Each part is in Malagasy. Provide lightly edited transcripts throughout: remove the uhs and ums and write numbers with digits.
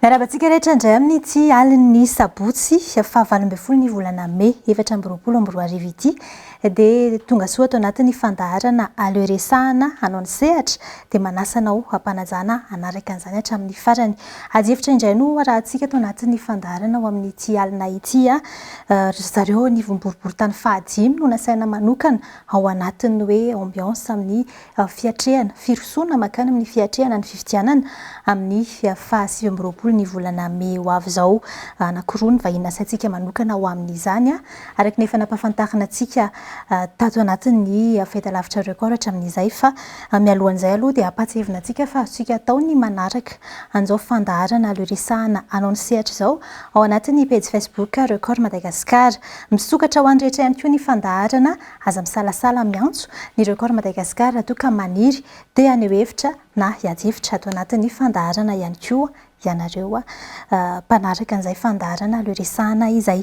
Miarahaba antsika rehetra indray amin'ity alin'ny sabotsy faha 18 ny volana mey 2024 ity dia tonga soa ato anatin'ny fandaharana Aleo Resahana hanao ny sehatra dia manasa anao hampanajana hanaraka an'izany hatramin'ny farany. Ady hevitra indray no arahantsika ato anatin'ny fandaharana ho amin'ity alina ity. Ry zareo anivon'ny boriborintany fahadimy no nasaina manokana ao anatin'ny hoe ambiance amin'ny fiatrehana, firosoana mankany amin'ny fiatrehana ny fifidianana amin'ny faha 29 ny volana mey ho avy izao. Anankiroa ny vahiny nasaintsika manokana ho amin'izany, araka ny efa nampahafantarina antsika tato anatin'ny fahitalavitra Record hatramin'izay. Fa mialohan'izay aloha dia ampahatsiahivina antsika fa azontsika atao ny manaraka an'izao fandaharana Aleo Resahana Anao ny Sehatra izao ao anatin'ny pejy Facebook Record Madagascar. Misokatra ho an'ny rehetra ihany koa ny fandaharana. Aza misalasala miantso ny Record Madagascar raha toa ka maniry te haneho hevitra na hiady hevitra ato anatin'ny fandaharana ihany koa ianareo mpanaraka an'izay fandaharana Aleo Resahana izay.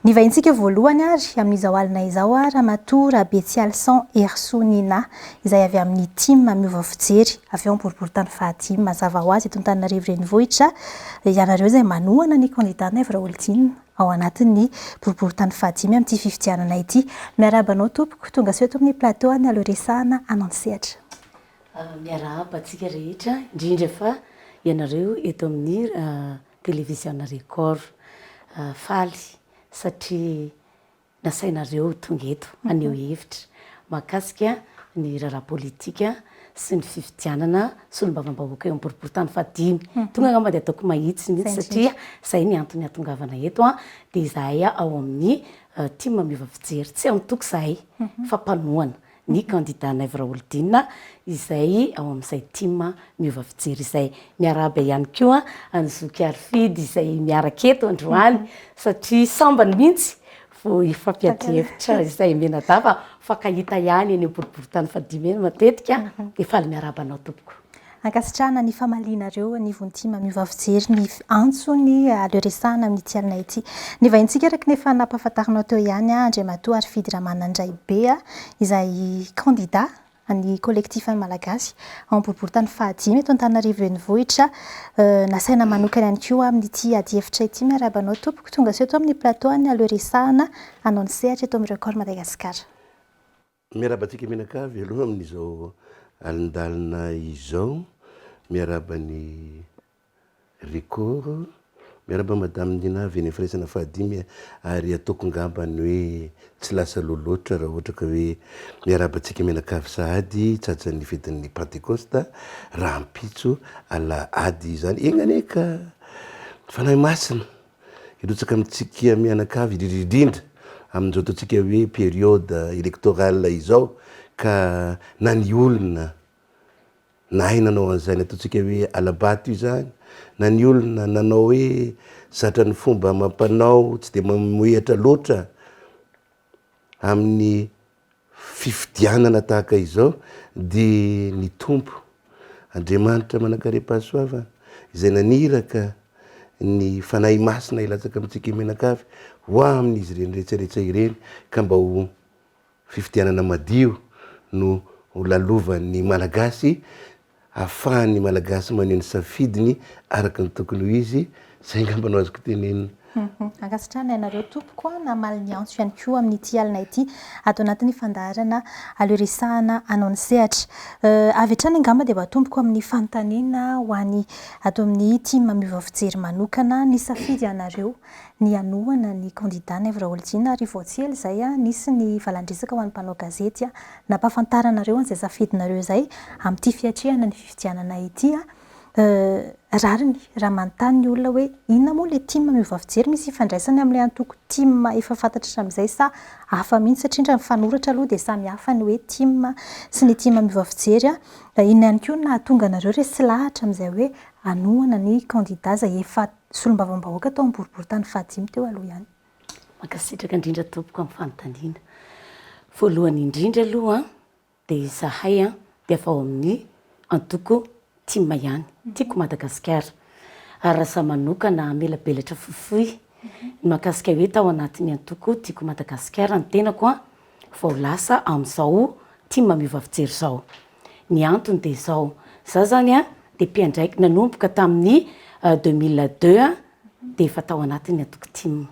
Ny vahintsika voalohany ary amin'izao alina izao Ramatoa Rabetsialison Herisoa Nina izay avy amin'ny Tim Miova Fijery avy ao Boriborintany fahadimy mazava ho azy eto Antananarivo Renivohitra ianareo izay manohana ny kandida Naivo Raholdina. ao anatin'ny boriborintany fahadimy amin'ity fifidianana ity. Miarahaba anao tompoko, tonga soa eto amin'ny plateau an'ny Aleo Resahana hanao ny sehatra. Miarahaba antsika rehetra, indrindra fa ianareo eto amin'ny televiziona Record. Faly satria nasainareo tonga eto haneho hevitra mahakasika ny raharaha politika sy ny fifidianana solombavambahoaka eo amin'ny boriborintany fahadimy. Tonga angamba dia ataoko mahitsy mihitsy satria izay ny antony hahatongavana eto dia izahay ao amin'ny tim miova fijery. Tsy antoko izahay fa mpanohana ny kandida Naivo Raholdina izay ao amin'izay tim miova fijery izay. Miarahaba ihany koa an'i Zoky Harifidy izay miaraka eto androany satria sambany mihitsy vao hifampiady hevitra izay mianadahy fa mifankahita ihany eny Boriborintany fahadimy eny matetika dia faly miarahaba anao tompoko. Ankasitrahana ny famalianareo anivon'ny tim miova fijery ny antso ny aleo resahana amin'ity alina ity. Ny vahintsika araka ny efa nampahafantarinao teo ihany Andriamatoa Harifidy Ramanandraibe izay kandida ny Collectif an'ny Malagasy ao Ambohiborotany fahadimy eto Antananarivo Renivohitra. Nasaina manokana ihany koa amin'ity adihevitra ity. Miarahaba anao tompoko, tonga soa eto amin'ny plateau an'ny Aleo Resahana hanao ny sehatra eto amin'ny Record Madagascar. Miarahaba antsika mianakavy aloha amin'izao alindalina izao, miarahaba ny Record, miarahaba Madame Nina avy eny Firaisana fahadimy ary ataoko ngamba ny hoe tsy lasa aloha loatra raha ohatra ka hoe miarahaba antsika mianakavy sahady tratran'ny fetin'ny Pantekosta rahampitso alahady izany, enga anie ka Fanahy Masina Hirotsaka amintsika mianakavy indrindra indrindra amin'izao ataontsika hoe période électorale izao ka na ny olona nahay nanao an'izany ataontsika hoe alabato izany na ny olona nanao hoe zatra ny fomba amam-panao tsy dia mamohehatra loatra amin'ny fifidianana tahaka izao dia ny Tompo Andriamanitra manankarem-pahasoavana izay naniraka ny Fanahy Masina hilatsaka amintsika mianakavy ho amin'izy ireny rehetrarehetra ireny ka mba ho fifidianana madio no ho lalovan'ny Malagasy ahafahan'ny Malagasy maneho ny safidiny araka ny tokony ho izy, izay angamba no azoko tenenina. Ankasitrahana ianareo tompoko a, namaly ny antso ihany koa amin'ity alina ity ato anatin'ny fandaharana Aleo resahana anao ny sehatra. Avy hatrany angamba dia ho atomboko amin'ny fanontaniana ho an'ny ato amin'ny tim Miova Fijery manokana, nisafidy ianareo ny hanohana ny kandida Naivo Raholdina ary vao tsy ela izay nisy ny valan-dresaka ho an'ny mpanao gazety Nampahafantaranareo an'izay safidinareo izay amin'ity fiatrehana ny fifidianana ity a! Rariny raha manontany ny olona hoe inona moa ilay tim miova fijery, misy ifandraisany amin'ilay antoko tim efa fantatra hatramin'izay sa hafa mihitsy satria raha mifanoratra aloha dia samy hafa ny hoe tim sy ny tim miova fijery a! Inona ihany koa no nahatonga anareo resy lahatra amin'izay hoe hanohana ny kandida izay efa solombavambahoaka tao amin'ny boriborintany fahadimy teo aloha ihany? Mankasitraka indrindra tompoko amin'ny fanontaniana. Voalohany indrindra aloha dia izahay dia avy ao amin'ny antoko tim ihany, Tiako Madagasikara. Ary raha izaho manokana hamelabelatra fohifohy ny mahakasika hoe tao anatin'ny antoko Tiako Madagasikara ny tenako vao lasa amin'izao tim miova fijery izao. Ny antony dia izao, izaho izany dia mpiandraikitra nanomboka tamin'ny 2002 dia efa tao anatin'ny antoko tim.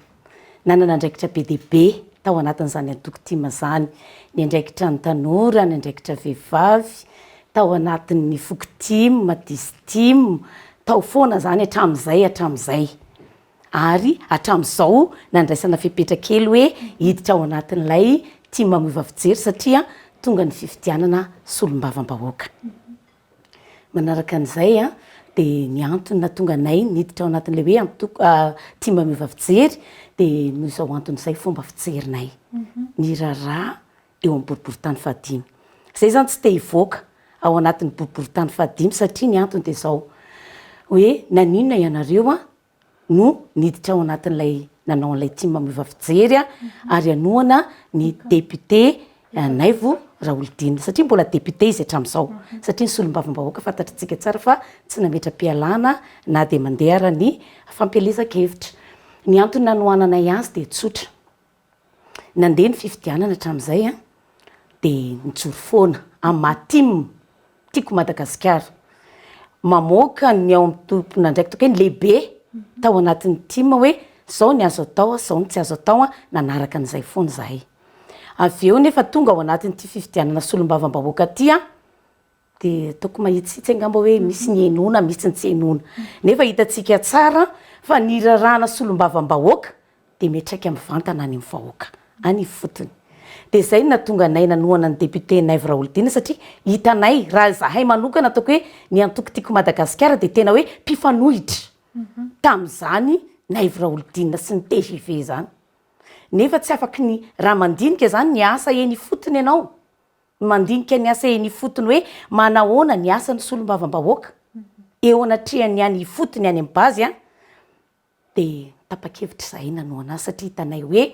Nanana andraikitra be dia be tao anatin'izany antoko tim izany. Niandraikitra ny tanora, niandraikitra vehivavy, tao anatin'ny foko tim, distim, tao foana izany hatramin'izay hatramin'izay. Ary hatramin'izao nandraisana fepetra kely hoe hiditra ao anatin'ilay tim miova fijery satria tonga ny fifidianana solombavambahoaka. Manaraka an'izay dia ny antony nahatonga anay niditra ao anatin'ilay hoe antoko tim miova fijery dia noho izao antony izay fomba fijerinay ny raharaha eo amin'ny boriborintany fahadimy. Izay izany tsy te hivoaka ao anatin'ny boriborintany fahadimy satria ny antony dia izao hoe naninona ianareo an no niditra ao anatin'ilay nanao an'ilay tim miova fijery ary hanohana ny député Naivo Raholdina satria mbola député izy hatramin'izao satria ny solombavambahoaka fantatritsika tsara fa tsy nametra-pialana na dia mandeha ara ny fampielezan-kevitra. Ny antony nanohananay azy dia tsotra. Nandeha ny fifidianana hatramin'izay an, dia nijoro foana amin'ny maha tim, Tiako Madagasikara. Mamoaka ny ao amin'ny tompon'andraikitra, hoe ny lehibe tao anatin'ny tim hoe izao ny azo atao, izao ny tsy azo atao, nanaraka an'izay foana izahay. Avy eo nefa tonga ao anatin'ity fifidianana solombavambahoaka ity an, Dia ataoko mahitsihitsy angamba hoe misy ny henoina, misy ny tsy henoina. Nefa hitantsika tsara fa ny raharaha solombavambahoaka dia miantraika mivantana any amin'ny vahoaka, any ifotony. Dia izay no nahatonga anay nanohana ny député Naivo Raholdina satria hitanay, raha izahay manokana ataoko hoe ny antoko Tiako Madagasikara dia tena hoe mpifanohitra tamin'izany Naivo Raholdina sy ny tgv izany. Nefa tsy afaky ny, raha mandinika izany ny asa eny ifotony ianao, Mandinika ny asa eny ifotony hoe manahoana ny asan'ny solombavambahoaka eo anatrehan'ny any ifotony any amin'ny base an, dia tapa-kevitra izahay nanohana azy satria hitanay hoe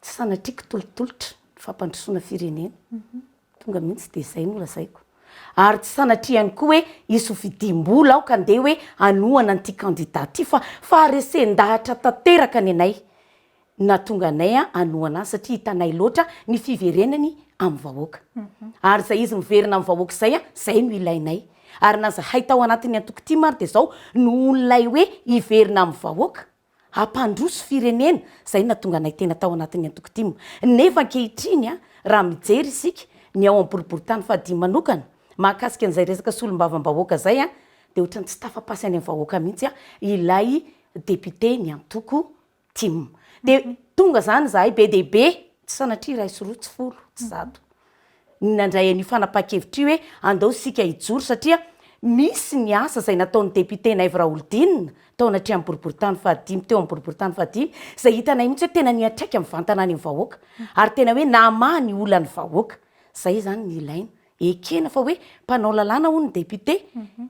tsy sanatria kitolotolotra ny fampandrosoana firenena. Tonga mihitsy dia izay no lazaiko. Ary tsy sanatria ihany koa hoe hisy ho vidiam-bola aho ka ndeha hoe hanohana an'ity kandida ity fa faharesen-dahatra tanteraka ny anay. nahatonga anay hanohana azy satria hitanay loatra ny fiverenany amin'ny vahoaka. Ary izay izy miverina amin'ny vahoaka izay, izay no ilainay. Ary na zahay tao anatin'ny antoko tim ary dia izao, nohon'ilay hoe hiverina amin'ny vahoaka, hampandroso firenena, izay no nahatonga anay tena tao anatin'ny antoko tim. Nefa ankehitriny, raha mijery isika, ny ao amin'ny boriborintany fahadimy manokana, mahakasika an'izay resaka solombavambahoaka izay, dia ohatran'ny tsy tafapasy any amin'ny vahoaka mihitsy ilay député ny antoko tim. Dia tonga zany izahay be dia be, tsy sanatria iray sy roa, tsy folo, tsy zato, ny nandray an'io fanapahan-kevitra io hoe andao isika hijoro satria misy ny asa izay nataon'ny député Naivo Raholdina tao anatrehan'ny boriborintany fahadimy, teo amin'ny boriborintany fahadimy, izay hitanay mihitsy hoe tena niantraika mivantana any amin'ny vahoaka ary tena hoe namaha ny olan'ny vahoaka. Izay izany ny ilaina. Ekena fa hoe mpanao lalàna hono ny député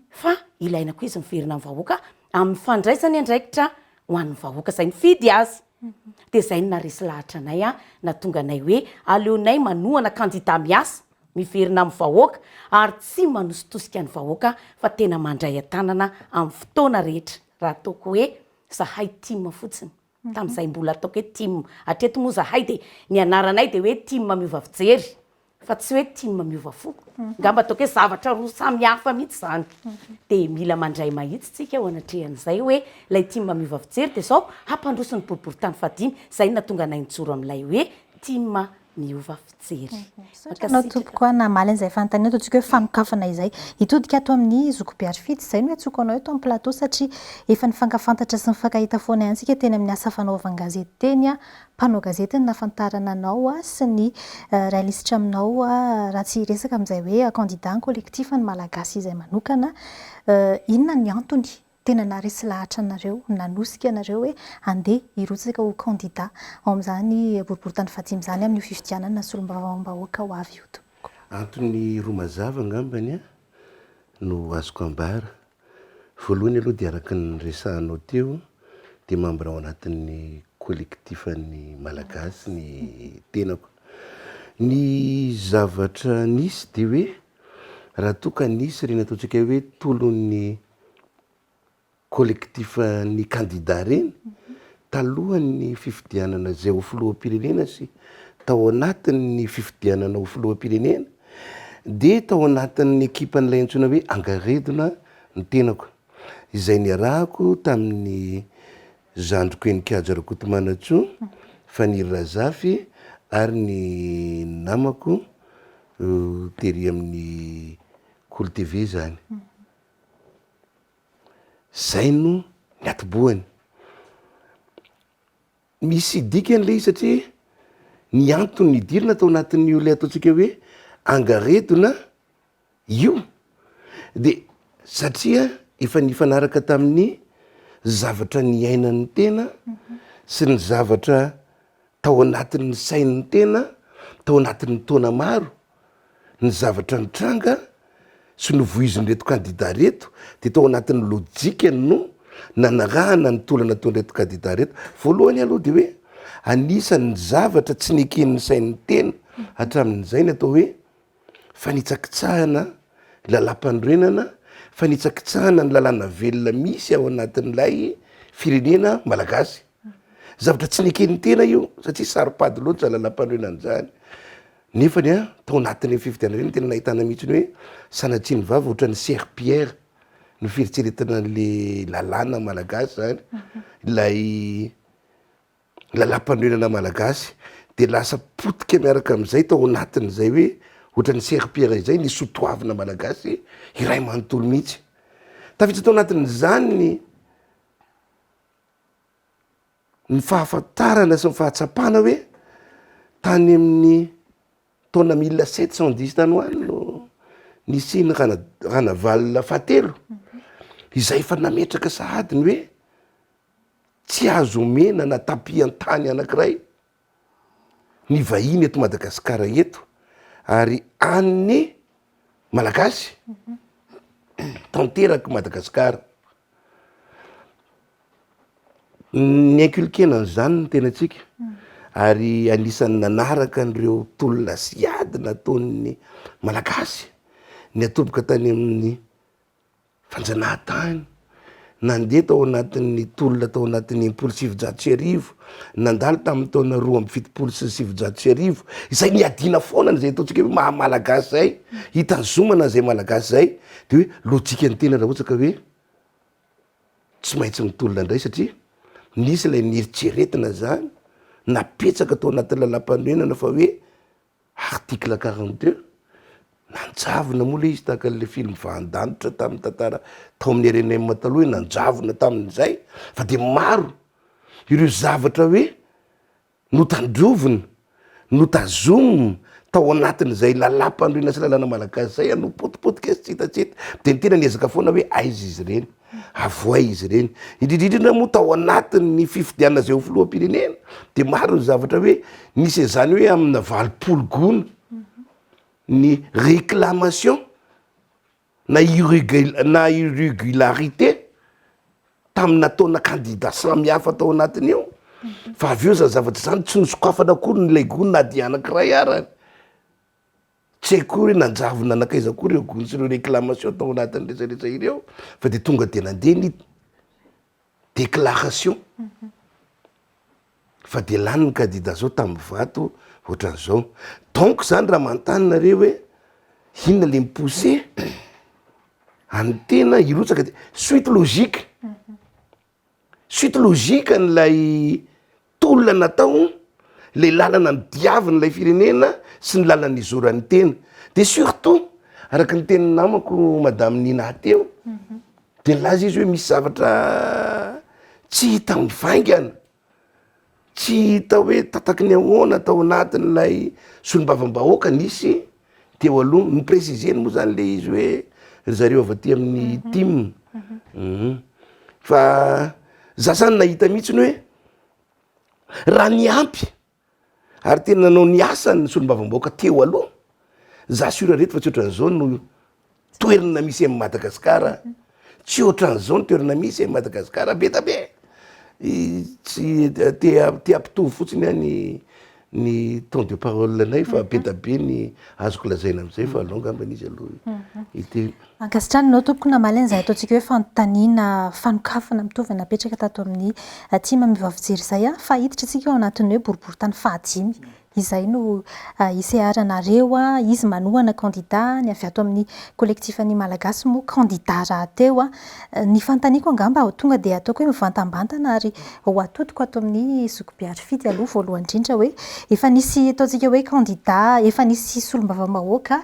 fa ilaina koa izy miverina amin'ny vahoaka amin'ny fandraisany andraikitra ho an'ny vahoaka izay nifidy azy. Dia izay no naharesy lahatra anay, nahatonga anay hoe aleonay manohana kandida miasa, miverina amin'ny vahoaka ary tsy manositosika ny vahoaka fa tena mandray an-tanana amin'ny fotoana rehetra raha ataoko hoe zahay tim fotsiny tamin'izay mbola ataoko hoe tim hatreto moa zahay dia ny anaranay dia hoe tim miova fijery fa tsy hoe tim miova fo, angamba ataoko hoe zavatra roa samy hafa mihitsy izany, dia mila mandray mahitsy tsika eo anatrehan'izay hoe ilay tim miova fijery dia izao hampandroso ny boriborintany fahadimy, izay no nahatonga anay nijoro amin'ilay hoe tim miova fijery. Misaotra anao tompoko a namaly an'izay fanontaniana ataontsika hoe fanokafana izay. Hitodika ato amin'ny zokibe Harifidy, izay no iantsoako anao eto amin'ny plateau satria efa nifankafantatra sy nifankahita foana ihany isika teny amin'ny asa fanaovan-gazety teny mpanao gazety ny nahafantarana anao sy ny iray lisitra aminao raha tsy hiresaka amin'izay hoe candidat ny collectif ny Malagasy izay manokana. Inona ny antony tena naharesy lahatra anareo, nanosika anareo hoe handeha hirotsaka ho candidat ao amin'izany boriborintany fahadimy izany amin'io fifidianana solombavambahoaka ho avy io tompoko? Antony roa mazava angambany no azoko ambara. Voalohany aloha dia araka ny niresahanao teo dia membre ao anatin'ny collectif-n'ny Malagasy ny tenako. Ny zavatra nisy dia hoe raha toa ka nisy ireny ataontsika hoe tolon'ny collectif-n'ny kandida ireny talohan'ny fifidianana izay ho filoham-pirenena sy tao anatin'ny fifidianana ho filoham-pirenena dia tao anatin'ny ekipan'ilay antsoina hoe angaredona ny tenako. izay niarahako tamin'ny zandriko Heninkaja Rakotomanantsoa, Faniry Razafy ary ny namako tery amin'ny Kolo TV izany. Zay no niatobohany. Misy dikany le izy satria ny antony nidirana tao anatin'io le ataontsika hoe angaredona io de satria efa nifanaraka tamin'ny zavatra niainan'ny tena sy ny zavatra tao anatin'ny sain'ny tena tao anatin'ny taona maro ny zavatra nitranga sy novoizin'ireto kandida ireto dia tao anatin'ny lojikany no nanarahana ny tolona nataon'ireto kandida ireto. Voalohany aloha dia hoe anisan'ny zavatra tsy neken'ny sain'ny tena hatramin'izay ny atao hoe fanitsakitsahana lalàmpanorenana, fanitsakitsahana ny lalàna velona misy ao anatin'ilay firenena malagasy. Zavatra tsy neken'ny tena io satria saro-pady loatra izany lalàmpanorenana izany. Nefany an, tao anatin'ireny fifidianana ireny tena nahitana mihitsy ny hoe sanatria ny vava ohatran'ny serpillère no fieritreretana an'le lalàna malagasy zany, ilay lalàmpanorenana malagasy, de lasa potika miaraka amin'izay tao anatin'izay hoe ohatran'ny serpillère izay ny soatoavina malagasy iray manontolo mihitsy. Tafiditra tao anatin'izany ny Ny fahafantarana sy ny fahatsapana hoe tany amin'ny taona mille sept cent dix tany ho any no nisian'ny rana- Ranavalona fahatelo, izay efa nametraka sahady ny hoe tsy azo omena na tapis an-tany anankiray ny vahiny eto Madagasikara eto ary an'ny Malagasy tanterak'i Madagasikara. Ni-inculquer-na an'izany ny tenantsika ary anisan'ny nanaraka an'ireo tolona sy ady nataon'ny Malagasy niatomboka tany amin'ny fanjanahantany, nandeha tao anatin'ny tolona tao anatin'ny 1960, nandalo tamin'ny taona 1972, izay niadiana foana izay ataontsika hoe maha Malagasy izay, hitazomana izay Malagasy izay, de hoe lojika ny tena raha ohatra ka hoe Tsy maintsy mitolona indray satria nisy ilay nieritreretina zany napetsaka tao anatin'ny lalàmpanorenana fa hoe article 42, nanjavona moa le izy tahaka an'le film Vahan-danitra tamin'ny tantara tao amin'ny rnm taloha hoe nanjavona tamin'izay fa de maro ireo zavatra hoe Notandrovina, notazomina tao anatin'izay lalàmpanorenana sy lalàna malagasy izay no potipotika sy tsy hita tsy hita. Dia ny tena niezaka foana hoe aiza izy ireny, avoay izy ireny. Indrindra indrindra moa tao anatin'ny fifidianana izay ho filoham-pirenena dia maro ny zavatra hoe nisy an'izany hoe amina 80 gony ny réclamation na na irregularité tamin'ny nataona kandida samy hafa tao anatin'io fa avy eo zany zavatra zany tsy nosokafana akory ny ilay gony na dia anankiray arany, tsy haiko koa hoe nanjavona nankaiza koa ireo gony sy ireo réclamation tao anatin'ny resaretra ireo fa de tonga de nandeha ny déclaration fa de lany ny kandida zao tamin'ny vato ohatran'izao, donc zany raha manontany nareo hoe inona le mi-pousser an'ny tena hirotsaka de suite logique, suite logique an'ilay tolona natao, le lalana nodiavin'ilay firenena sy ny lalana nizoran'ny tena, de surtout araka ny tenin'ny namako madame Nina teo, de nilaza izy hoe misy zavatra tsy hita mivaingana, tsy hita hoe tataky ny ahoana tao anatin'ilay solombavambahoaka nisy teo aloha, ni-preciser-ny moa zany le izy hoe ry zareo avy aty amin'ny tim, fa za zany nahita mihitsiny hoe raha niampy ary tena nanao ny asany ny solombavambahoaka teo aloha, za sûr reto fa tsy ohatran'izao no toerana misy an'i Madagasikara, tsy ohatran'izao ny toerana misy an'i Madagasikara, be da be, tsy te te hampitovy fotsiny aho ny ny temps de parole anay fa be da be ny azoko lazaina am'zay fa aleo angambany izy aloha hiteny. Ankasitrahana anao tompoko namaly an'izay ataontsika hoe fanontaniana fanokafana mitovy napetraka tato amin'ny Tim Miova Fijery izay fa hiditra isika ao anatin'ny hoe boriborintany fahadimy. Izay no iseharanareo, izy manohana kandida, ny avy ato amin'ny Collectif ny Malagasy moa kandida rahateo. Ny fanontaniako angamba tonga dia ataoko hoe mivantambantana ary ho atodiko ato amin'ny zokibe Harifidy aloha voalohany indrindra hoe efa nisy ataontsika hoe kandida, efa nisy solombavambahoaka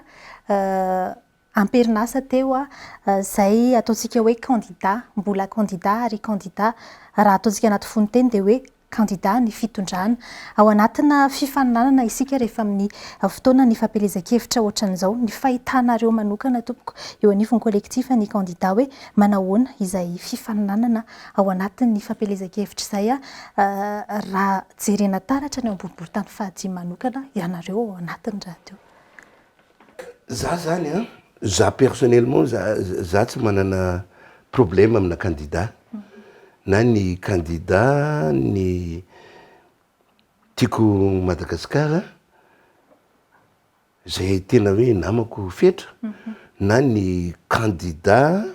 am-perinasa teo izay ataontsika hoe kandida, mbola kandida ary kandida raha ataontsika anaty fononteny dia hoe kandida ny fitondrana. Ao anatina fifaninanana isika rehefa amin'ny fotoanan'ny fampielezan-kevitra ohatran'izao. Ny fahitanareo manokana tompoko eo anivon'ny collectif ny kandida hoe manahoana izay fifaninanana ao anatin'ny fampielezan-kevitra izay raha jerena taratra ny ao ambonibolintany fahadimy manokana ianareo ao anatiny rahateo. Za zany an, za personnellement za za tsy manana problème amina candidat, na ny candidat ny Tiako Madagascar zay tena hoe namako Fetra, na ny candidat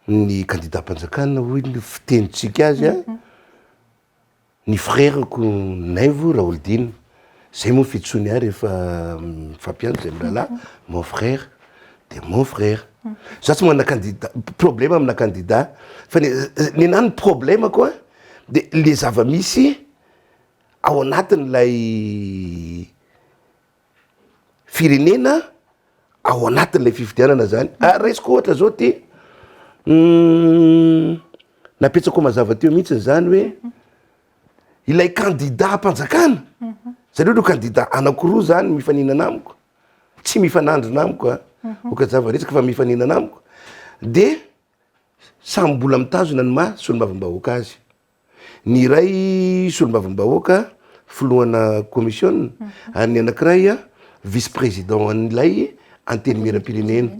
ny kandidam-panjakana hoy ny fitenintsika azy an, ny frère-ko Naivo Raholdina, zay moa fiantsoany ahy rehefa mifampiantso zay mirahalahy, mon frère de mon frère, za tsy manana kandida problème amina kandida fa ny nenah ny problème-ko an de le zava-misy ao anatin'ilay firenena ao anatin'ilay fifidianana zany. Ah, raisiko ohatra zao ty, napetsako mazava teo mihitsy zany hoe ilay kandida am-panjakana, zareo ireo kandida anakiroa zany mifaninana amiko, tsy mifanandrina amiko a, oka zava-resaka fa mifaninana amiko, de samy mbola mitazona ny maha solombavambahoaka azy. Ny iray solombavambahoaka, filohana komisiona, ary ny anankiray vice président an'ilay antenimierampirenena.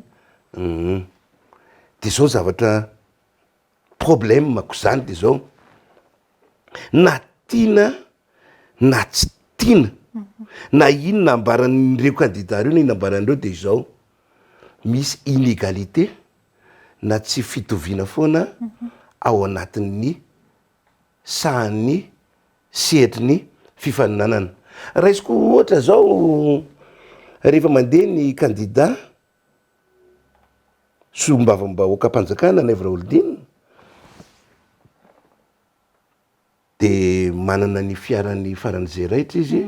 De zao zavatra problème-ko zany de zao, na tiana na tsy tiana, na inona ambaran'ireo kandida reo na inona ambaran'ireo de izao, misy inégalité na tsy fitoviana foana ao anatin'ny sahan'ny sehatry ny fifaninanana. Raisiko ohatra zao rehefa mandeha ny kandida solombavambahoakam-panjakana Naivo Raholdina de manana ny fiarany faran'izay raitra izy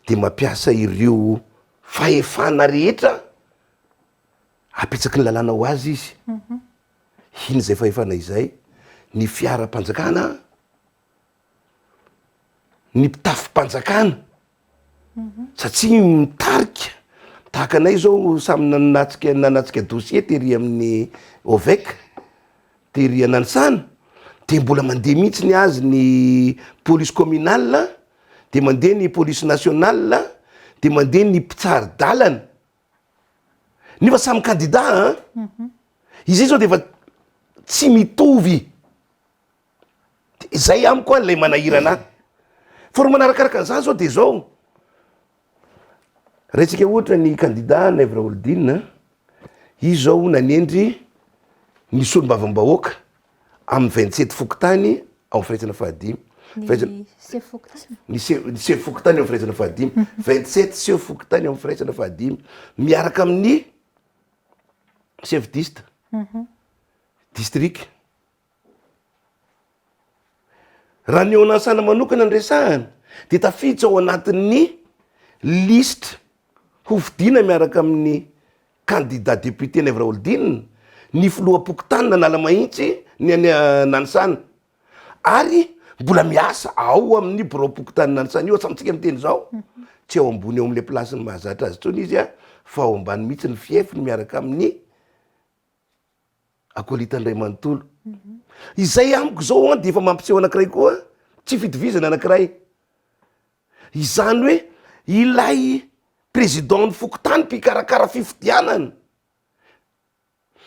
de mampiasa ireo fahefana rehetra Apetsaky ny lalàna ho azy izy. Iny izay fahefana izay, ny fiaram-panjakana, ny mpitafim-panjakana, satria mitarika, tahaka anay zao samy nanatrika nanatrika dossier tery amin'ny OVEC, tery Ananisana, de mbola mandeha mihitsy ny azy ny police communale, de mandeha ny police nationale, de mandeha ny mpitsari-dalana. Nefa samy kandida an! Izay zao de efa tsy mitovy. De zay amiko an lay manahirana ahy. Faharoa manarakaraka an'izany zao de zao, raintsika ohatra ny kandida Naivo Raholdina, izy zao nanendry ny solombavambahoaka amin'ny 27 fokontany ao amin'ny firaisana fahadimy. Ny sefo fokontany? Ny se- sefo fokontany ao amin'ny firaisana fahadimy. 27 sefo fokontany ao amin'ny firaisana fahadimy miaraka amin'ny chef dist, district. Raha ny eo Nansana manokana no resahana dia tafiditra ao anatin'ny lisitra hofidiana miaraka amin'ny kandida député Naivo Raholdina, ny filoham-pokontany Analamahitsy ny any Nanisana ary mbola miasa ao amin'ny biraom-pokontany Nanisana io hatramintsika miteny izao, tsy ao ambony ao amin'ilay place-ny mahazatra azy intsony izy fa ao ambany mihitsy ny fief-ny miaraka amin'ny acolyte-ny iray manontolo. Izay amiko izao an dia efa mampiseho anankiray koa tsy fitovizana anankiray. Izany hoe ilay président ny fokontany mpikarakara fifidianana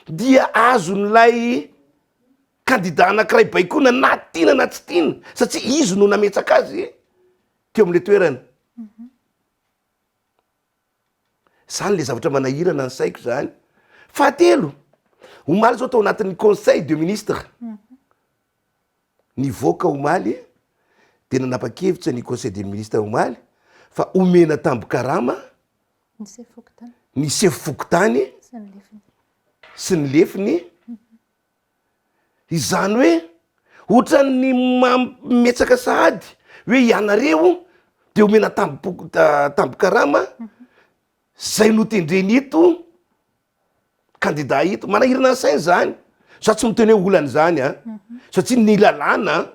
dia azon'ilay candidat anankiray baikoina na tiana na tsy tiana satria izy no nametsaka azy teo amin'ilay toerana. Zany le zavatra manahirana ny saiko zany. Fahatelo, omaly zao tao anatin'ny conseil de ministre nivoaka omaly. Dia nanapa-kevitra ny Conseil des ministres omaly fa omena tambin-karama ny sefo fokontany sy ny lefiny, izany hoe ohatran'ny mametsaka sahady hoe ianareo dia omena tambim-poko- tambin-karama zay notendren'ito kandida ito, manahirana ny saina zany, za tsy miteny hoe olana izany an, satria ny lalàna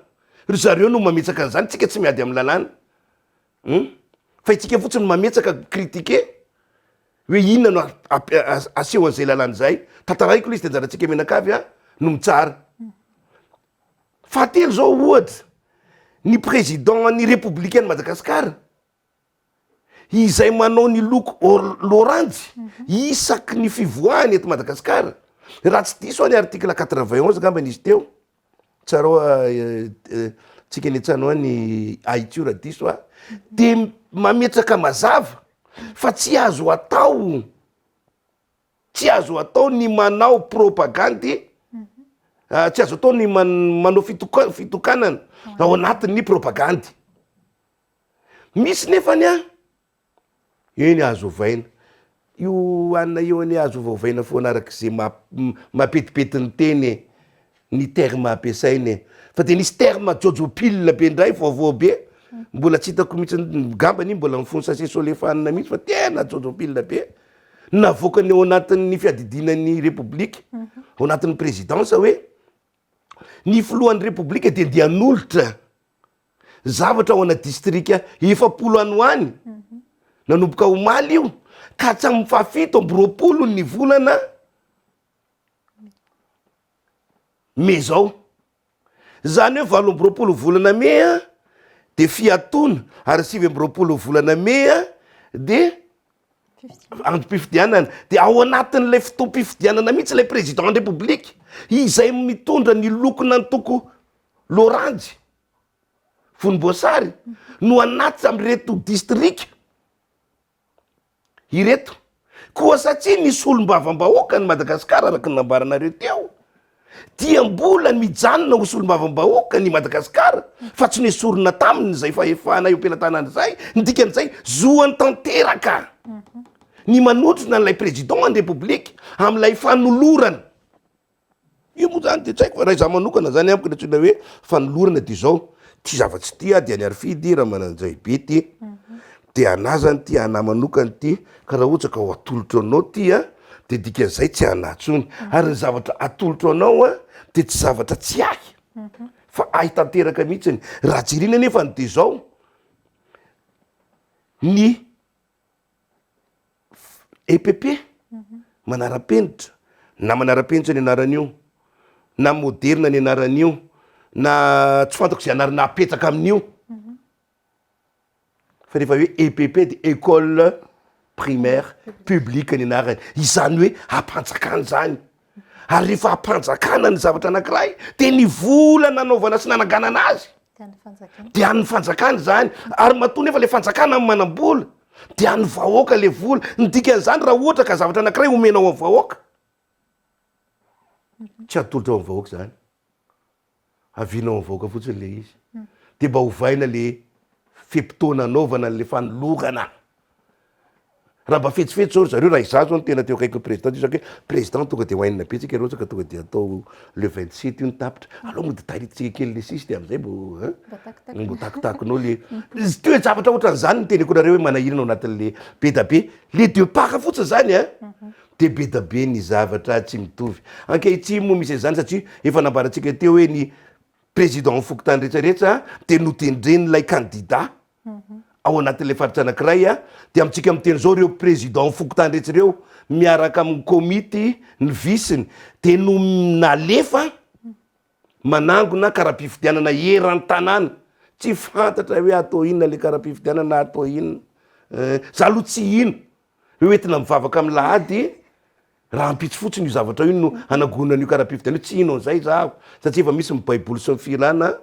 ry zareo no mametsaka an'izany, tsika tsy miady amin'ny lalàna, hum, fa itsika fotsiny mametsaka critiquer hoe inona no aseho an'izay lalàna izay, tantaraiko le izy de anjarantsika mianakavy an no mitsara. Fahatelo zao ohatra, ny président ny repoblikan'i Madagasikara, izay manao ny loko loranjy isaky ny fivoahany eto Madagasikara, raha tsy diso aho ny article 91 angambany izy teo, tsarao tsika eny an-tsano any ahitsio raha diso aho, de mametraka mazava fa tsy azo atao, tsy azo atao ny manao propagandy, tsy azo atao ny manao fitokanana ao anatin'ny propagandy. Misy nefany an, eny azo ovaina, io anona io anie azo ovaovaina foana arak'izay mampetipety ny teny e, ny terme ampiasaina e, fa de nisy terme jôjôpile be ndray vaovao be, mbola tsy hitako mihitsy, ngambany iny mbola mifono sachet solefanina mihitsy fa tena jôjôpile be, navoakany ao anatin'ny fiadidiana ny repoblika, ao anatin'ny présidence hoe ny filohan'ny repoblika dia ndeha hanolotra zavatra ao ana distrika 40 any ho any, nanomboka omaly io ka hatramin'ny faha-27 ny volana mey zao. Zany hoe 28 volana mey a de fiatoana ary 29 volana mey a de androm-pifidianana. De ao anatin'ilay fotoam-pifidianana mihitsy ilay président ny république izay mitondra ny lokon'antoko loranjy Vonimboasary no anaty amin'ireto distrika ireto. Koa satria ny solombavambahoaka ny Madagasikara araka ny nambaranareo teo dia mbola mijanona ho solombavambahoaka ny Madagasikara fa tsy nesorina taminy izay fahefana eo am-pelatanana izay, ny dikan'izay zoany tanteraka ny manotrona an'ilay président ny Repoblika amin'ilay fanolorana. Io moa zany de tsy haiko fa raha izaho manokana zany amiko ny antsoina hoe fanolorana de izao, ty zavatsy ty aho de an'i Harifidy Ramananjaibe ty, de anah zany ty, anah manokana ty, ka raha ohatra ka ho atolotro anao ty an, de dikan'izay tsy anah tsony, ary ny zavatra atolotro anao an de tsy zavatra tsy ahy fa ahy tanteraka mihitsiny, raha jerena nefany de izao, ny EPP, manara-penitra, na manara-penitra ny anaran'io, na moderina ny anaran'io, na tsy fantako izay anarana apetaka amin'io, fa rehefa hoe EPP de école primaire publique ny anarany, izany hoe ampanjakana izany, ary rehefa ampanjakana ny zavatra anankiray de ny vola nanaovana sy nananganana azy de an'ny fanjakana izany, ary matoa nefa le fanjakana no manam-bola de an'ny vahoaka le vola, ny dikan'izany raha ohatra ka zavatra anankiray omenao amin'ny vahoaka, tsy atolotra ao amin'ny vahoaka izany. Avianao amin'ny vahoaka fotsiny le izy. De mba ovaina le fe-potoana anaovana an'le fanolorana. Raha mba fetsifetsy zao ry zareo, raha izaho zao no tena teo akaikin'ny président de hoe président tonga de hoainina be tsika raha ohatra ka tonga de atao le 27 io ny tapitra, aleo mody taritintsika kely le sisy de am'zay mbo hein, mbo takotakonao le, toe-javatra ohatran'zany no teneko anareo hoe manahirana ao anatin'le be da be, le depart fotsiny zany an. De be da be ny zavatra tsy mitovy. Ankehitriny moa misy an'izany satria efa nambarantsika teo hoe ny président fokontany rehetra rehetra dia notendren'ilay candidat ao anatin'ilay faritra anankiray dia amintsika miteny izao ireo président fokontany rehetra ireo miaraka amin'ny komity ny visiny dia no nalefa manangona kara-pifidianana eran-tanàna. Tsy fantatra hoe atao inona le kara-pifidianana na atao inona. Eh, za aloha tsy hino hoe hoentina mivavaka amin'ny lahady rahampitso fotsiny io zavatra io no hanagonana io kara-pifidianana io, tsy hino an'izay zaho satria efa misy ny baiboly sy ny filana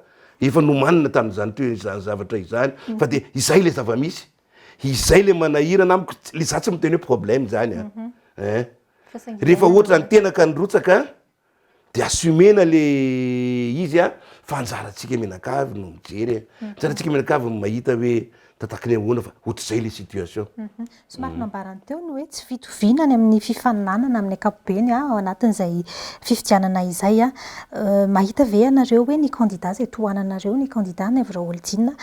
efa nomanina tamin'izany toe izany zavatra izany fa de izay le zava-misy, izay le manahirana amiko, le za tsy miteny hoe problème zany an, eh, rehefa ohatra ny tena ka nirotsaka de assumer-na le izy an. Fa anjarantsika mianakavy no mijery e. Anjarantsika mianakavy no mahita hoe tataky ny ahoana fa ohatr'izay le situation. Somary nambarany teo ny hoe tsy fitoviana any amin'ny fifaninanana amin'ny ankapobeny ao anatin'izay fifidianana izay. Mahita ve ianareo hoe ny kandida izay tohananareo, ny kandida Naivo Raholdina,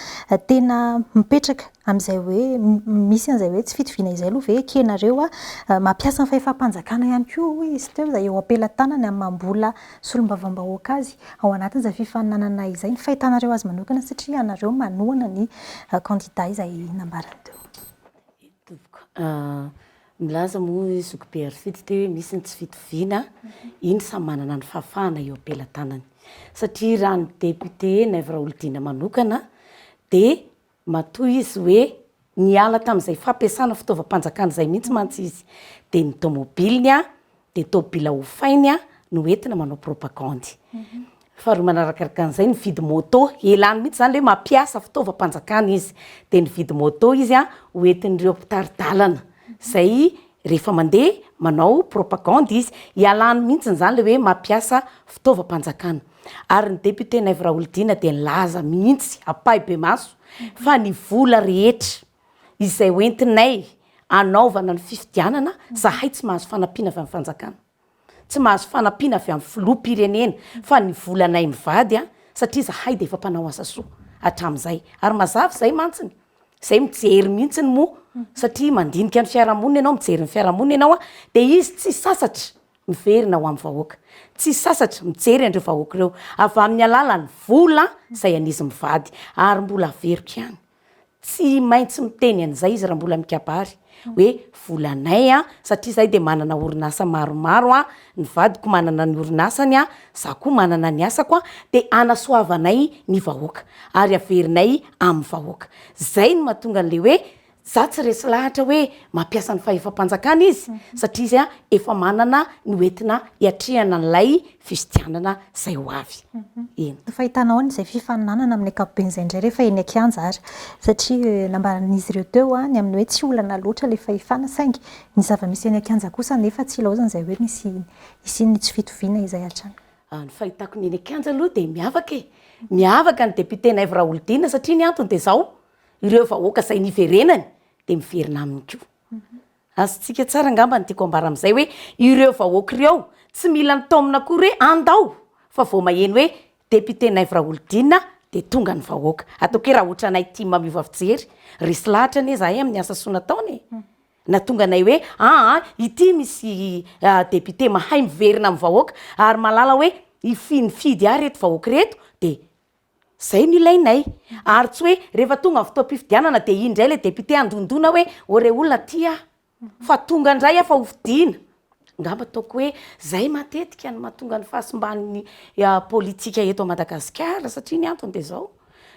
tena mipetraka amin'izay hoe misy an'izay hoe tsy fitoviana izay aloha ve ekenareo? Mampiasa ny fahefam-panjakana ihany koa hoy izy teo izay eo am-pelatanany amin'ny maha mbola solombavambahoaka azy ao anatin'izay fifaninanana izay. Ny fahitanareo azy manokana satria ianareo manohana ny kandida izay nambarany teo. Tompoko. Milaza moa i Zokibe Harifidy teo hoe misy ny tsy fitoviana, iny samy manana ny fahafahana eo am-pelatanany. Satria raha ny député Naivo Raholdina manokana dia matoa izy hoe niala tamin'izay fampiasana fitaovam-panjakana izay mihitsy mantsy izy dia ny tômôbiliny dia tôbila hofainy no entina manao propagandy. Faharoa manarakaraka an'izay nividy moto, elany mihitsy izany le hoe mampiasa fitaovam-panjakana izy, dia nividy moto izy ho entin'ireo mpitari-dalana izay rehefa mandeha manao propagandy izy, ialany mihitsy izany le hoe mampiasa fitaovam-panjakana. Ary ny député Naivo Raholdina dia nilaza mihitsy ampahibemaso fa ny vola rehetra izay hoentinay hanaovana ny fifidianana, zahay tsy mahazo fanampiana avy amin'ny fanjakana. Tsy mahazo fanampiana avy amin'ny filoham-pirenena fa ny volanay mivady an, satria zahay dia efa mpanao asa soa hatramin'izay. Ary mazava izay mantsiny, izay mijery mihitsiny moa satria mandinika ny fiarahamonina ianao, mijery ny fiarahamonina ianao an, dia izy tsy sasatra miverina ho amin'ny vahoaka. Tsy sasatra mijery an'ireo vahoaka ireo avy amin'ny alalan'ny vola izay an'izy mivady. Ary mbola averiko ihany, Tsy maintsy miteny an'izay izy raha mbola mikabary hoe volanay an, satria izahay dia manana orinasa maromaro an, ny vadiko manana ny orinasany an, za koa manana ny asako an, dia anasoavanay ny vahoaka ary averinay amin'ny vahoaka. Zay no mahatonga an'le hoe za tsy resy lahatra hoe mampiasa ny fahefam-panjakana izy satria izy an efa manana ny hoentina hiatrehana an'ilay fifidianana izay ho avy. Eny. Ny fahitanao an'izay fifaninanana amin'ny ankapobeny izay indray rehefa eny an-kianja ary, satria nambaran'izy ireo teo ny amin'ny hoe tsy olana loatra ilay fahefana saingy ny zava-misy eny an-kianja kosa anefa tsy ilaozana izay hoe misy hisian'ny tsy fitoviana izay hatrany. Ny fahitako ny eny an-kianja aloha dia miavaka e! Miavaka ny député Naivo Raholdina satria ny antony dia izao, ireo vahoaka izay niverenany dia miverina aminy koa. Azontsika tsara angamba ny tiako ambara amin'izay hoe ireo vahoaka ireo tsy mila ny taomina akory hoe andao fa vao maheno hoe député Naivo Raholdina dia tonga ny vahoaka. Ataoko hoe raha ohatranay tim miova fijery, resy lahatra anie zahay amin'ny asa soa nataony e! Nahatonga anay hoe aa ity misy député mahay miverina amin'ny vahoaka ary mahalala hoe hifidy ahy ireto vahoaka ireto dia Zay no ilainay. Ary tsy hoe rehefa tonga ny fotoam-pifidianana dia iny indray ilay député handondona hoe ô rey olona aty aho fa tonga indray aho fa hofidiana. Angamba ataoko hoe zay matetika no mahatonga ny fahasimban'ny politika eto Madagasikara satria ny antony dia izao,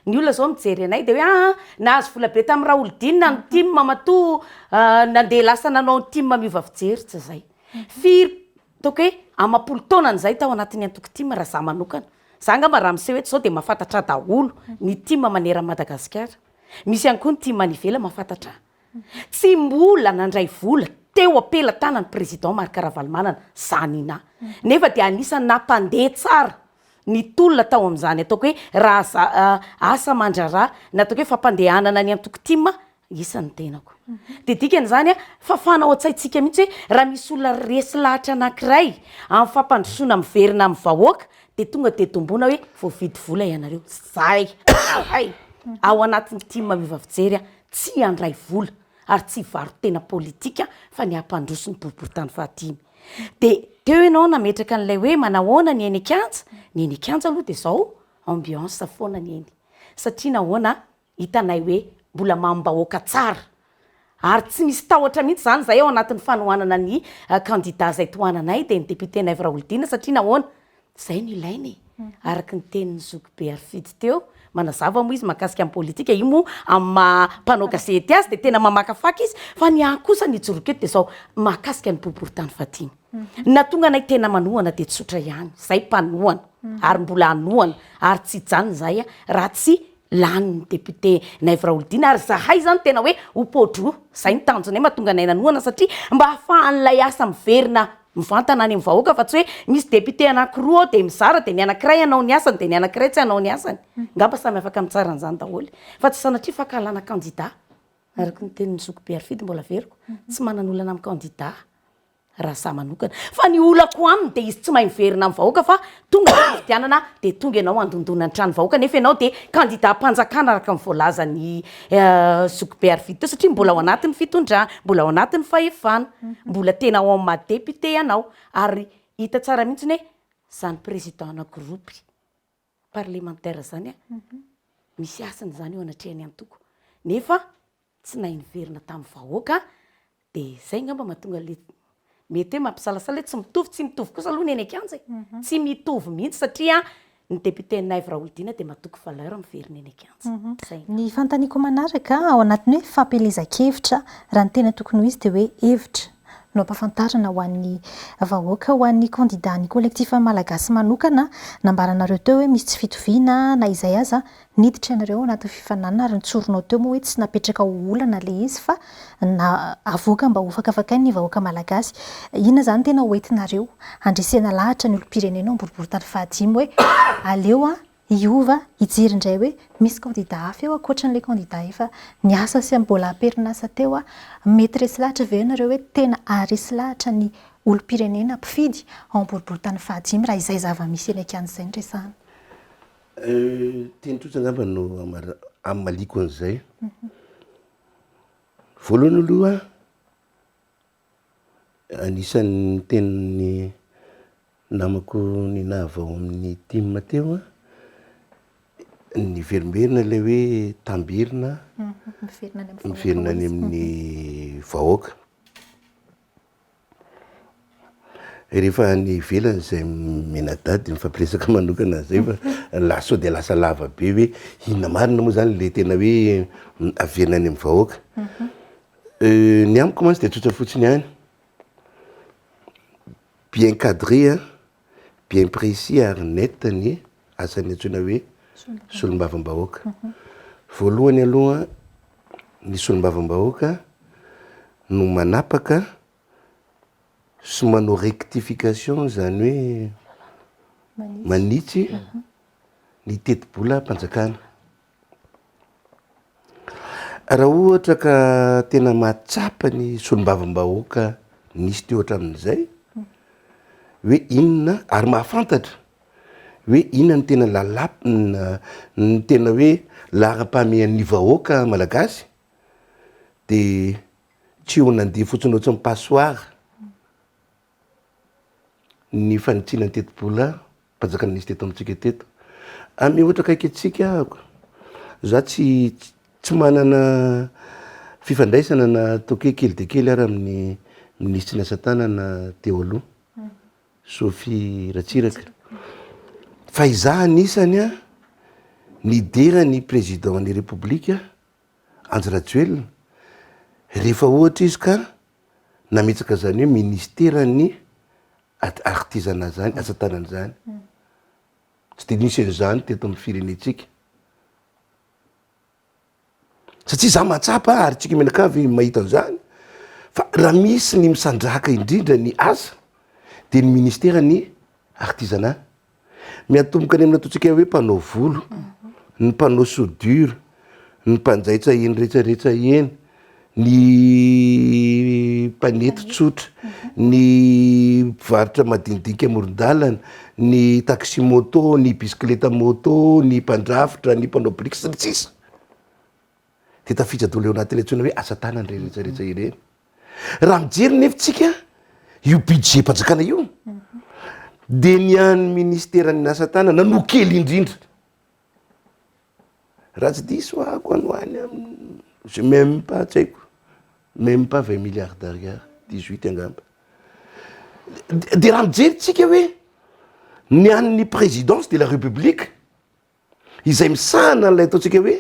ny olona izao mijery anay dia hoe aa nahazo vola be tamin'i Raholdina ny tim matoa nandeha lasa nanao ny tim miova fijery, tsy izay. Firy Ataoko hoe amam-polo taonany izay tao anatin'ny antoko tim raha za manokana. Za angamba raha miseho eto izao dia mahafantatra ahy daholo ny tim maneran'i Madagasikara. Misy ihany koa ny tim any ivelany mahafantatra ahy. Tsy mbola nandray vola teo am-pelatanan'ny président Marc Ravalomanana za Nina. Nefa dia anisan'ny nampandeha tsara ny tolona tao amin'izany ataoko hoe raha za asa aman-draharaha na ataoko hoe fampandehanana ny antoko tim Isan'ny tenako. Dia dikany izany a, fafana ao an-tsaintsika mihitsy hoe raha misy olona resy lahatra anankiray amin'ny fampandrosoana miverina amin'ny vahoaka dia tonga dia tomboina hoe voavidy vola ianareo. Zay, zay. Ao anatin'ny tim miova fijery aho, tsy handray vola ary tsy hivaro-tena politika fa ny hampandroso ny boriborintany fahadimy. Dia teo ianao nametraka an'ilay hoe manahoana ny eny an-kianja, ny eny an-kianja aloha dia izao ambiance foana ny eny. Satria nahoana? Hitanay hoe mbola mamim-bahoaka tsara ary tsy misy tahotra mihitsy izany izahay ao anatin'ny fanohanana ny kandida izay tohananay dia ny député Naivo Raholdina satria nahoana? Izay no ilaina e! Araka ny tenin'ny zokibe Harifidy teo, manazava moa izy mahakasika ny politika, io moa amin'ny maha mpanao gazety azy dia tena mamakafaka izy fa ny ahy kosa ny ijoroako eto dia izao mahakasika ny boriborintany fahadimy. Ny nahatonga anay tena manohana dia tsotra ihany, izahay mpanohana ary mbola hanohana ary tsy hijanona izahay raha tsy Lany ny député Naivo Raholdina ary zahay zany tena hoe ho po-droa, zay ny tanjonay mahatonga anay nanohana satria mba ahafahan'ilay asa miverina. Mivantana any amin'ny vahoaka fa tsy hoe misy député anankiroa ao dia mizara dia ny anankiray hanao ny asany dia ny anankiray tsy hanao ny asany. Angamba samy afaka mitsara an'izany daholo. Fa tsy sanatria fankahalana kandida. Araka ny tenin'ny zokibe Harifidy mbola averiko, tsy manana olana amin'ny kandida raha za manokana. Fa ny olako aminy dia izy tsy mahay miverina amin'ny vahoaka fa tonga ny fifidianana dia tonga ianao handondona ny trano vahoaka nefa ianao dia kandidam-panjakana araka ny voalazan'i Zokibe Harifidy teo satria mbola ao anatin'ny fitondrana, mbola ao anatin'ny fahefana, mbola tena ao amin'ny maha député anao ary hita tsara mihitsy hoe izany président-na groupe parlementaire zany an, misy hasiny zany eo anatrehan'ny antoko nefa tsy nahay niverina tamin'ny vahoaka de zay angamba mahatonga le mety hoe mampisalasala hoe tsy mitovy, tsy mitovy kosa aloha ny eny an-kianja e, tsy mitovy mihitsy satria ny député Naivo Raholdina dia matoky valeur miverina eny an-kianja, zay angamba. Ny fanontaniako manaraka, ao anatin'ny hoe fampielezan-kevitra, raha ny tena tokony ho izy dia hoe hevitra no ampahafantarina ho an'ny vahoaka, ho an'ny kandida ny Collectif Malagasy manokana, nambaranareo teo hoe misy tsy fitoviana na izay aza, niditra ianareo ao anatin'ny fifaninanana ary notsorinao teo moa hoe tsy napetraka ho olana ilay izy fa na avoaka mba hofakafakain'ny vahoaka malagasy. Inona izany tena hoentinareo handresena lahatra ny olom-pirenena ao am-boriborintany fahadimy hoe aleo hiova hijery indray hoe misy kandida hafa eo ankoatran'ilay kandida efa niasa sy mbola am-perinasa teo. Mety resy lahatra ve ianareo hoe tena haharesy lahatra ny olom-pirenena mpifidy ao am-boriborintany fahadimy raha izay zava-misy eny an-kianja izay no resahana? Teny tsotra angamba no hamaliako an'izay. Voalohany aloha, anisan'ny tenin'ny namako Nina avy ao amin'ny tim teo an, niverimberina ilay hoe tamberina miverina any amin'ny vahoaka. Rehefa any ivelany izay mianadahy dia mifampiresaka manokana zay fa la sao dia lasa lava be hoe inona marina moa zany le tena hoe averina any amin'ny vahoaka. Ny amiko mantsy dia tsotra fotsiny ihany, bien cadré an, bien précis ary net ny asan'ny antsoina hoe solombavambahoaka. Voalohany aloha ny solombavambahoaka no manapaka sy manao rectification izany hoe manitsy ny tetibolam-panjakana. Raha ohatra ka tena mahatsapa ny solombavambahoaka nisy teo hatramin'izay hoe inona ary mahafantatra hoe inona no tena lalàna, ny tena hoe laharam-pahamehan'ny vahoaka malagasy de Tsy ho nandeha fotsiny ohatry ny passoire ny fanitsiana ny tetibola mpanjakana nisy teto amintsika teto. Amy ohatra akaiky antsika ahako, za tsy tsy manana fifandraisana na ataoko hoe kely dia kely ary amin'ny minisitry ny asa tanana teo aloha, Sophie Ratsiraka, fa izaho anisany an nidera ny président ny repoblika Andry Rajoelina, rehefa ohatra izy ka nametraka izany hoe ministeran'ny artisanat zany, asa tanana zany, tsy de nisy an'izany teto amin'ny firenentsika, satria za mahatsapa ary tsika mianakavy mahita an'izany fa raha misy ny misandrahaka indrindra ny asa de ny ministeran'ny artisanat. Miatomboka any amin'ny ataontsika hoe mpanao volo, ny mpanao soudure, ny mpanjaitra eny rehetra rehetra eny, ny mpanety tsotra, ny mpivarotra madinidinika amoron-dalana, ny taxi moto, ny bisikileta moto, ny mpandrafitra, ny mpanao biriky sy ny sisa. Dia tafiditra daholo eo anatin'ilay antsoina hoe asa tanana ireny rehetra rehetra ireny. Raha mijery nefa tsika io budget-mpanjakana io dia ny an'ny ministeran'ny asa tanana no kely indrindra. Raha tsy diso ahako any ho any amin'ny je même pas tsy haiko même pas 20 milliards d'ariary, 18 angamba. Dia raha mijery tsika hoe ny an'ny présidence de la république izay misahana an'ilay ataontsika hoe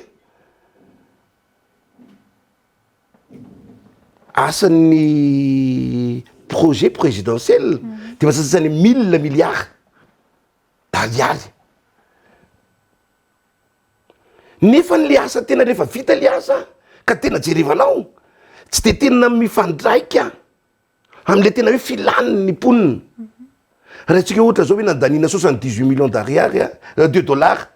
asan'ny projet présidentiel de mahatratratra ny mille milliards d'ariary nefa le asa tena rehefa vita le asa ka tena jerevanao tsy de tena mifandraika. Amin'le tena hoe filan'ny mponina. Raintsika ohatra zao hoe nandaniana 78 millions d'ariary a, de dollars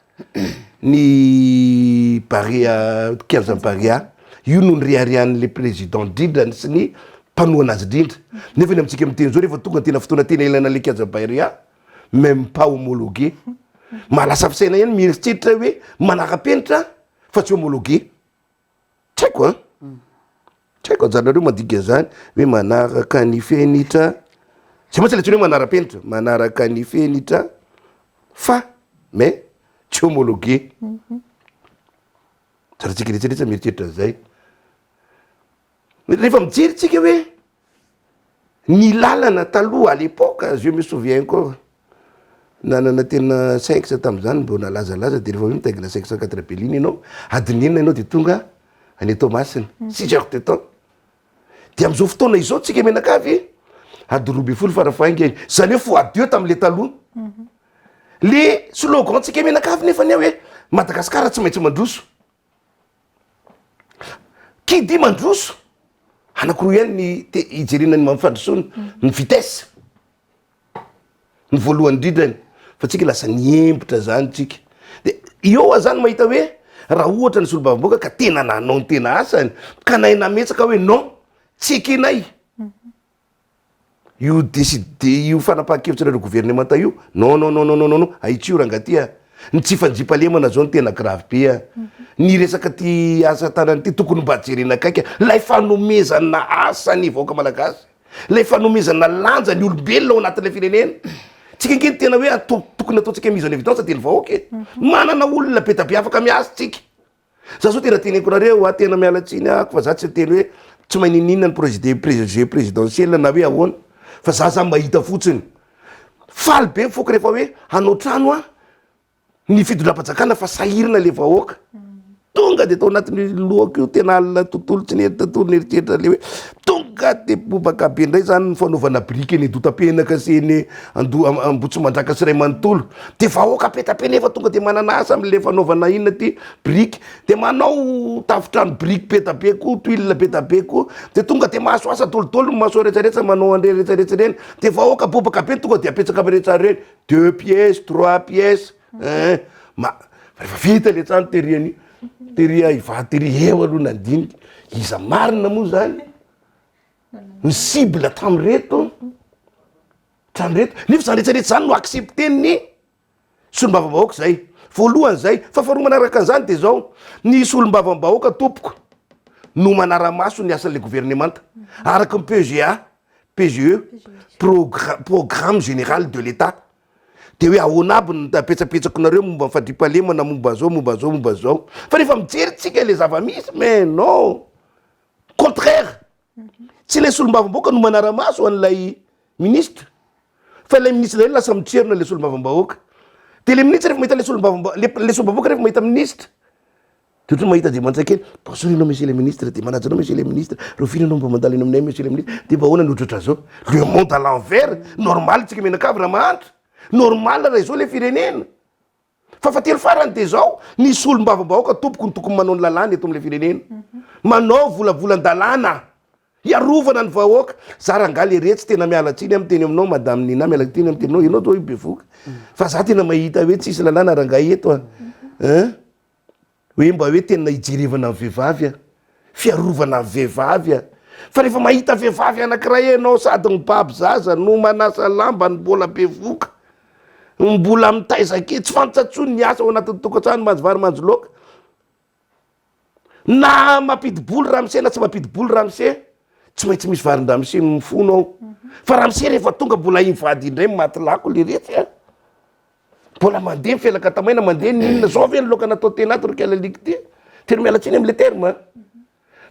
ny Barea, kianjan'i Barea. Io no nireharehan'le président indrindra sy ny mpanohana azy indrindra. Nefa ny amintsika miteny zao rehefa tonga ny tena fotoana tena ilaina an'le kianjan'i Barea, même pas homologué. Mahalasa fisaina ihany mieritreritra hoe manara-penitra fa tsy homologué. Tsy haiko an! Tsy haiko anjaranareo mandika an'izany hoe manaraka ny fenitra, zay mantsy ilay antsoina hoe manara-penitra, manaraka ny fenitra fa mais tsy homologué. Anjarantsika rehetra rehetra mieritreritra an'izay. Rehefa mijery tsika hoe ny lalana taloha à l'époque, je me souviens encore, nanana tena 500 tamin'izany mbo nalazalaza de rehefa hoe mitaingina 504 belina ianao, adiny enina ianao de tonga any Toamasina, six heures de temps. De am'izao fotoana izao tsika mianakavy adiny 12 farafahaingany, zany hoe fois deux tam'le taloha. Le slogan tsika mianakavy nefa ny hoe Madagasikara tsy maintsy mandroso. Qui dit mandroso, anakiroa ihany ny te hijerena ny mampifandrosoana, ny vitesse, ny voalohany indrindrany, fa tsika lasa niembotra zany tsika, de eo aho zany mahita hoe raha ohatra ny solombavambahoaka ka tena nanao ny tena asany, ka nahay nametsaka hoe non, tsy ekenay. Io decide io fanapahan-kevitra nareo gouvernemanta io non non non non non non ahitsio rangah ty a! Ny tsy fandriampahalemana zao no tena grave be a! Ny resaka ty asa tanana ty tokony mba jerena akaiky a! Lay fanomezana asa ny vahoaka malagasy, lay fanomezana lanja ny olombelona ao anatin'ilay firenena, tsika ange ny tena hoe atao tokony ataontsika mise en évidence de ny vahoaka e! Manana olona be da be afaka miasa tsika. Za zao tena teneniko nareo a, tena miala tsiny ahako fa za tsy niteny hoe tsy maninonina ny projet projet présidentiel na hoe ahoana fa za zany mahita fotsiny. Faly be ny foko rehefa hoe hanao trano aho ny fitondram-panjakana fa sahirana le vahoaka. Tonga de tao anatin'ny lohako io tena alina tontolo tsy nety tontolo nieritreritra le hoe tonga de bobaka be ndray zany ny fanaovana biriky eny Andotapenaka sy eny Ando- Ambohitrimanjaka sy ray manontolo. De vahoaka be da be nefa tonga de manana asa amle fanaovana inona ty biriky, de manao tafontrano biriky be da be koa, tuile be da be koa, de tonga de mahazo asa dolidoly ny maçon retraretra manao an'ireny retraretra ireny, de vahoaka bobaka be no tonga de apetsaka am rehetra reny, deux pièces, trois pièces, ein, ma- rehefa vita le trano tery an'io, tery Ivato tery eo aloha nandinika, iza marina moa zany ny cible tam'reto? Trano reto, nefa zany rehetra rehetra zany no accepter-n'ny solombavambahoaka zay, voalohany zay, fa faharoa manaraka an'izany de zao, ny solombavambahoaka tompoko no manara-maso ny asan'le governemanta, araka ny PGA, PGE, progra- programme général de l'Etat, de hoe ahoana aby ny petsapetsako nareo momba ny fandriampahalemana, momba zao, momba zao, momba zao, fa rehefa mijery tsika le zava-misy mais non, contraire. Tsy ilay solombavambahoaka no manara-maso an'ilay ministra fa ilay ministra indray no lasa mitrerona ilay solombavambahoaka. Dia ilay ministra rehefa mahita ilay solombavambahoaka, le le solombavambahoaka rehefa mahita ministra dia ohatran'ny mahita Andriamanitra kely, bonjour ianao monsieur le ministre, dia manaja anao monsieur le ministre, rahoviana ianao mba mandalo eny aminay monsieur le ministre, dia mba ahoana ny ohatrohatran'izao. Le monde à l'envers, normal tsika mianakavy raha mahantra, normal raha izao ilay firenena. Fahafatelo farany dia izao, ny solombavambahoaka tompoko no tokony manao ny lalàna eto amin'ilay firenena. Manao volavolan-dalàna hiarovana ny vahoaka. Za rangahy leretsy tena miala tsiny aho miteny aminao madame Nina, miala tsiny aho miteny aminao, ianao toa hoe bevoka. Fa za tena mahita hoe tsisy lalàna rangahy eto a. Hein? Hoe mba hoe tena hijerevana ny vehivavy a. Fiarovana ny vehivavy a. Fa rehefa mahita vehivavy anankiray ianao sady mibaby zaza no manasa lamba no mbola bevoka, mbola mitaiza kely, tsy fantatra intsony ny asa ao anatin'ny tokantrano, manjo vary manjo laoka, na mampidi-boly ramose na tsy mampidi-boly ramose, tsy maintsy misy varin-dramose mifono ao. Fa ramose rehefa tonga mbola hivady indray maty lako leretsy a. Mbola mandeha ny felaka tamaina, mandeha ny inona, zao ve ny laoka natao tena ato ry kialaliky ty? Tena miala tsiny amle terme an!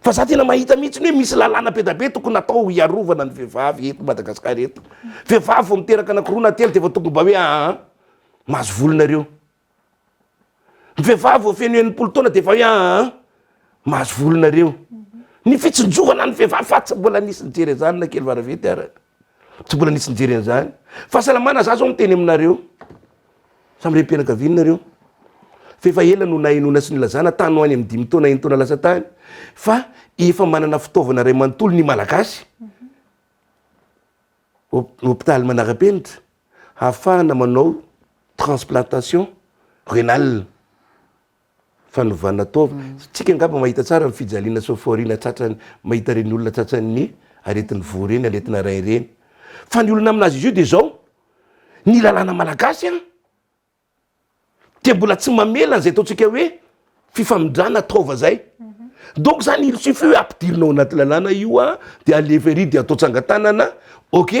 Fa za tena mahita mihitsy hoe misy lalàna be da be tokony natao hiarovana ny vehivavy eto Madagasikara eto. Vehivavy vao miteraka anakiroa na telo de efa tokony mba hoe aa mahazo vola nareo. Ny vehivavy vao feno 60 taona de efa hoe aa mahazo vola nareo. Ny fitsinjovana ny vehivavy fa tsy mbola nisy nijery an'izany na kely varavety ara. Tsy mbola nisy nijery an'izany. Fahasalamana za zao miteny aminareo. Samy renim-pianakaviana nareo. Fa efa ela no nahenoana sy nilazana tany ho any amin'ny dimy taona, enin-taona lasa tany fa efa manana fitaovana iray manontolo ny Malagasy. Hopitaly manara-penitra hahafahana manao transplantation rénale, fanovana taova. Tsika angamba mahita tsara ny fijaliana sy fahoriana tratran'ny, mahita ireny olona tratran'ny aretin'ny voa ireny, aretina rein ireny. Fa ny olona aminazy izy io dia izao, ny lalàna malagasy an, dia mbola tsy mamela an'izay ataontsika hoe fifamindrana taova zay. Donc zany il suffit hoe ampidirina ao anaty lalàna io an, de alefa ery de atao tsangan-tanana, ok,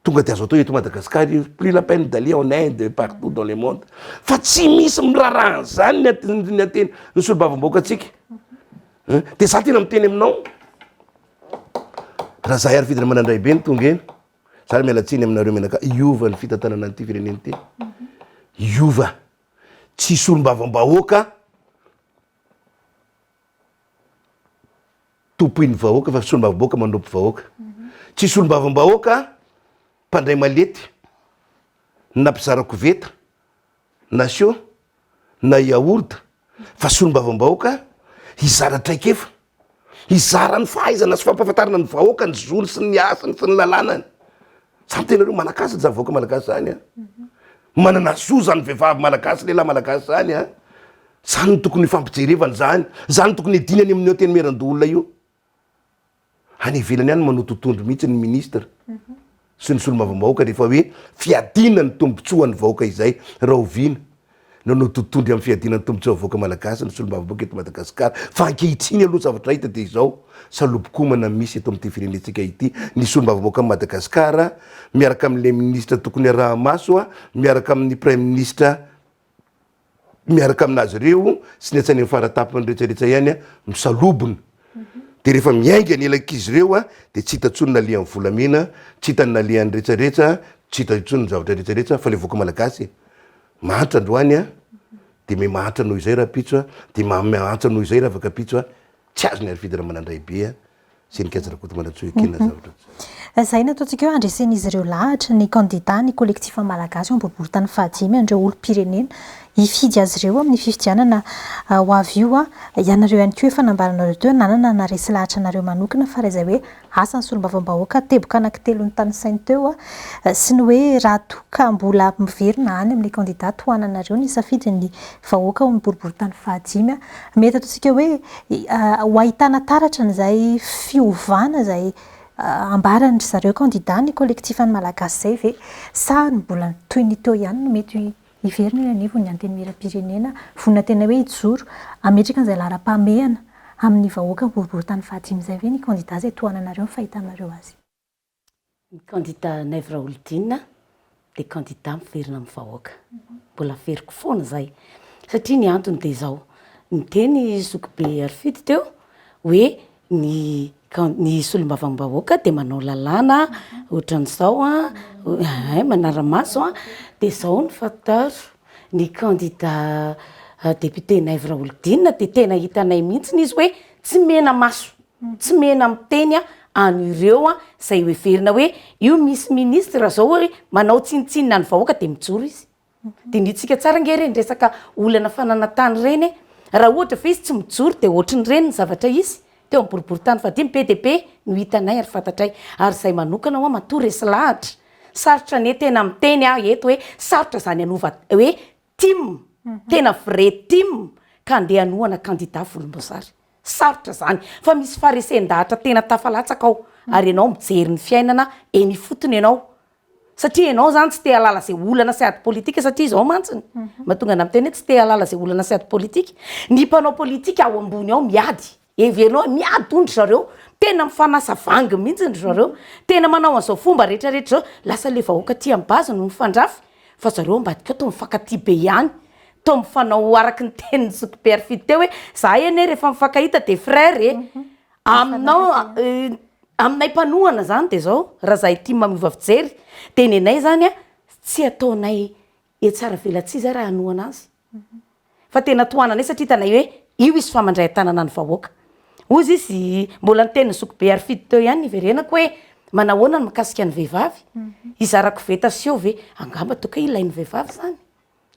tonga de azo atao eto Madagascar io, plus la peine d'aller en Inde partout dans le monde, fa tsy misy miraharaha an'zany ny at- ny ateny ny solombavambahoakantsika, de za tena miteny aminao, raha zahay Harifidy Ramanandraibe no tonga eny, Za ary miala tsiny aminareo mianakavy, hiova ny fitantanana an'ity firenena ity, hiova, tsy solombavambahoaka tompoin'ny vahoaka fa solombavambahoaka manompo vahoaka, tsy solombavambahoaka mpandray malety na mpizara koveta na seau na yaourt fa solombavambahoaka hizara traikefa, hizara ny fahaizana sy fampahafantarana ny vahoaka ny zony sy ny hasiny sy ny lalanany. Zany tena reo malagasy zany vahoaka malagasy zany an. Manana zo zany vehivavy malagasy lehilahy malagasy zany an. Zany no tokony hifampijerevana zany, zany no tokony hiadina any amin'io antenimierandoholona io. Any ivelany any manao totohondry mihitsy ny ministre sy ny solombavambahoaka rehefa hoe fiadiana ny tombotsoan'ny vahoaka izay. Rahoviana no hanao totohondry amin'ny fiadiana ny tombotsoan'ny vahoaka malagasy ny solombavambahoaka eto Madagasikara? Fa ankehitriny aloha zavatra hita dia izao, salobokomana misy eto amin'ity firenentsika ity ny solombavambahoakan'i Madagasikara miaraka amin'ilay ministra tokony araha-maso miaraka amin'ny praiminisitra miaraka aminazy ireo sy ny atsy any faratampony rehetra rehetra ihany misalobona de rehefa miainga ny elankizy ireo a de tsy hita intsony nalehan'ny volamena tsy hita ny nalehan'ny rehetra rehetra tsy hita intsony ny zavatra rehetra rehetra fa le vahoaka malagasy mahantra androany a de me mahantra noho izay rahampitso a de mahantra noho izay ravakapitso a tsy azony Harifidy Ramanandraibe a Sy ny Kajy Rakotomanantsoa ekena zavatra tsy. Izay no ataontsika hoe handresen'izy ireo lahatra ny kandida ny Kolektifa Malagasy eo am-boriborintany fahadimy an'ireo olom-pirenena hifidy azy ireo amin'ny fifidianana ho avy io. Ianareo ihany koa efa nambaranareo teo nanana naharesy lahatra anareo manokana fa raha izay hoe asan'ny solombavambahoaka teboka anankitelo notanisainy teo sy ny hoe raha toa ka mbola miverina any amin'ilay kandida tohananareo ny safidin'ny vahoaka ao amin'ny boriborintany fahadimy. Mety ataontsika hoe ho ahitana taratra an'izay fiovana izay ambaran-dry zareo kandida ny kolektifan'ny Malagasy izay ve sa ny mbola toy ny teo ihany no mety hiverina eny anivon'ny Antenimierampirenena vonona tena hoe hijoro hametraka an'izay laharam-pahamehana amin'ny vahoaka boriborintany fahadimy izay ve ny kandida izay tohananareo ny fahitanareo azy? Ny kandida Naivo Raholdina dia kandida miverina amin'ny vahoaka. Mbola averiko foana izay. Satria ny antony dia izao, niteny i Zokibe Harifidy teo hoe ny ny solombavambahoaka dia manao lalàna ohatran'izao an, manara-maso an, dia izao ny fantaro, ny kandida député Naivo Raholdina dia tena hitanay mihitsy izy hoe tsy mena-maso. Tsy mena miteny an'ireo izay heverina hoe io misy ministre zao hoe manao tsinontsinona ny vahoaka dia mijoro izy. Dinihintsika tsara ange ireny resaka olana fananantany ireny e! Raha ohatra ve izy tsy mijoro dia ohatrin'ireny ny zavatra hisy teo amin'ny boriborintany fahadimy be dia be no hitanay ary fantatray. Ary izay manokana hoa matoa resy lahatra. Sarotra anie tena miteny aho eto hoe sarotra izany hanova hoe tim, tena vrai tim ka andeha hanohana kandida volomboasary. Sarotra izany fa misy faharesen-dahatra tena tafalatsaka ao ary ianao mijery ny fiainana eny ifotony ianao satria ianao izany tsy te hahalala izay olana sy ady politika satria izao mantsy mahatonga anah miteny hoe tsy te hahalala izay olana sy ady politika, ny mpanao politika ao ambony ao miady, heverinao hoe miady hono ry zareo, tena mifanasa vangy mihitsy ry zareo, tena manao an'izao fomba rehetra rehetra izao, lasa le vahoaka aty amin'ny base no mifandrafy fa zareo ambadika ao toa mifankatia be ihany. Toa mifanao araka ny tenin'i zoky Pierre teo hoe zahay anie rehefa mifankahita dia frère e. Aminao aminay mpanohana zany dia zao raha zahay tim miova fijery dia nenay zany a tsy ataonay etsara-velatsihy zay raha hanohana azy. Fa tena tohananay satria hitanay hoe io izy fa mandray an-tanana ny vahoaka. Hozy izy, mbola ny tenin'i zoky be Harifidy teo ihany niverenako hoe manahoana ny mikasika ny vehivavy? Hizara koveta seho ve? Angamba toka ilain'ny vehivavy izany.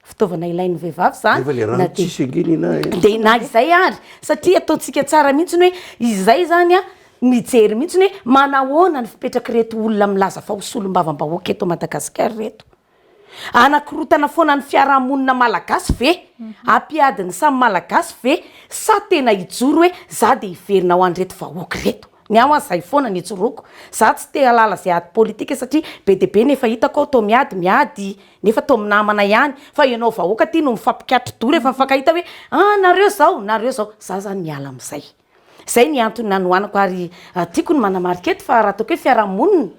Fitaovana ilain'ny vehivavy izany. Nefa le rano tsisy ange Nina e. Dia na izay ary, satria ataontsika tsara mihitsy ny hoe izay izany an, mijery mihitsy hoe manahoana ny fipetrak'ireto olona milaza fa ho solombavambahoaka eto Madagasikara ireto. Hanakorotana foana ny fiarahamonina malagasy ve? Hampiady ny samy malagasy ve? Sa tena hijoro hoe za dia hiverina ho an'ireto vahoaka ireto? Ny ahy hoa zay foana ny ijoroako. Za tsy te halala zay ady politika satria be dia be ny efa hitako ao toa miady miady nefa toa minamana ihany fa ianao vahoaka aty no mifampikatro-doha rehefa mifankahita hoe ah nareo zao nareo zao. Za zany miala amizay. Zay ny antony nanohanako ary tiako ny manamarika eto fa raha ataoko hoe fiarahamonina,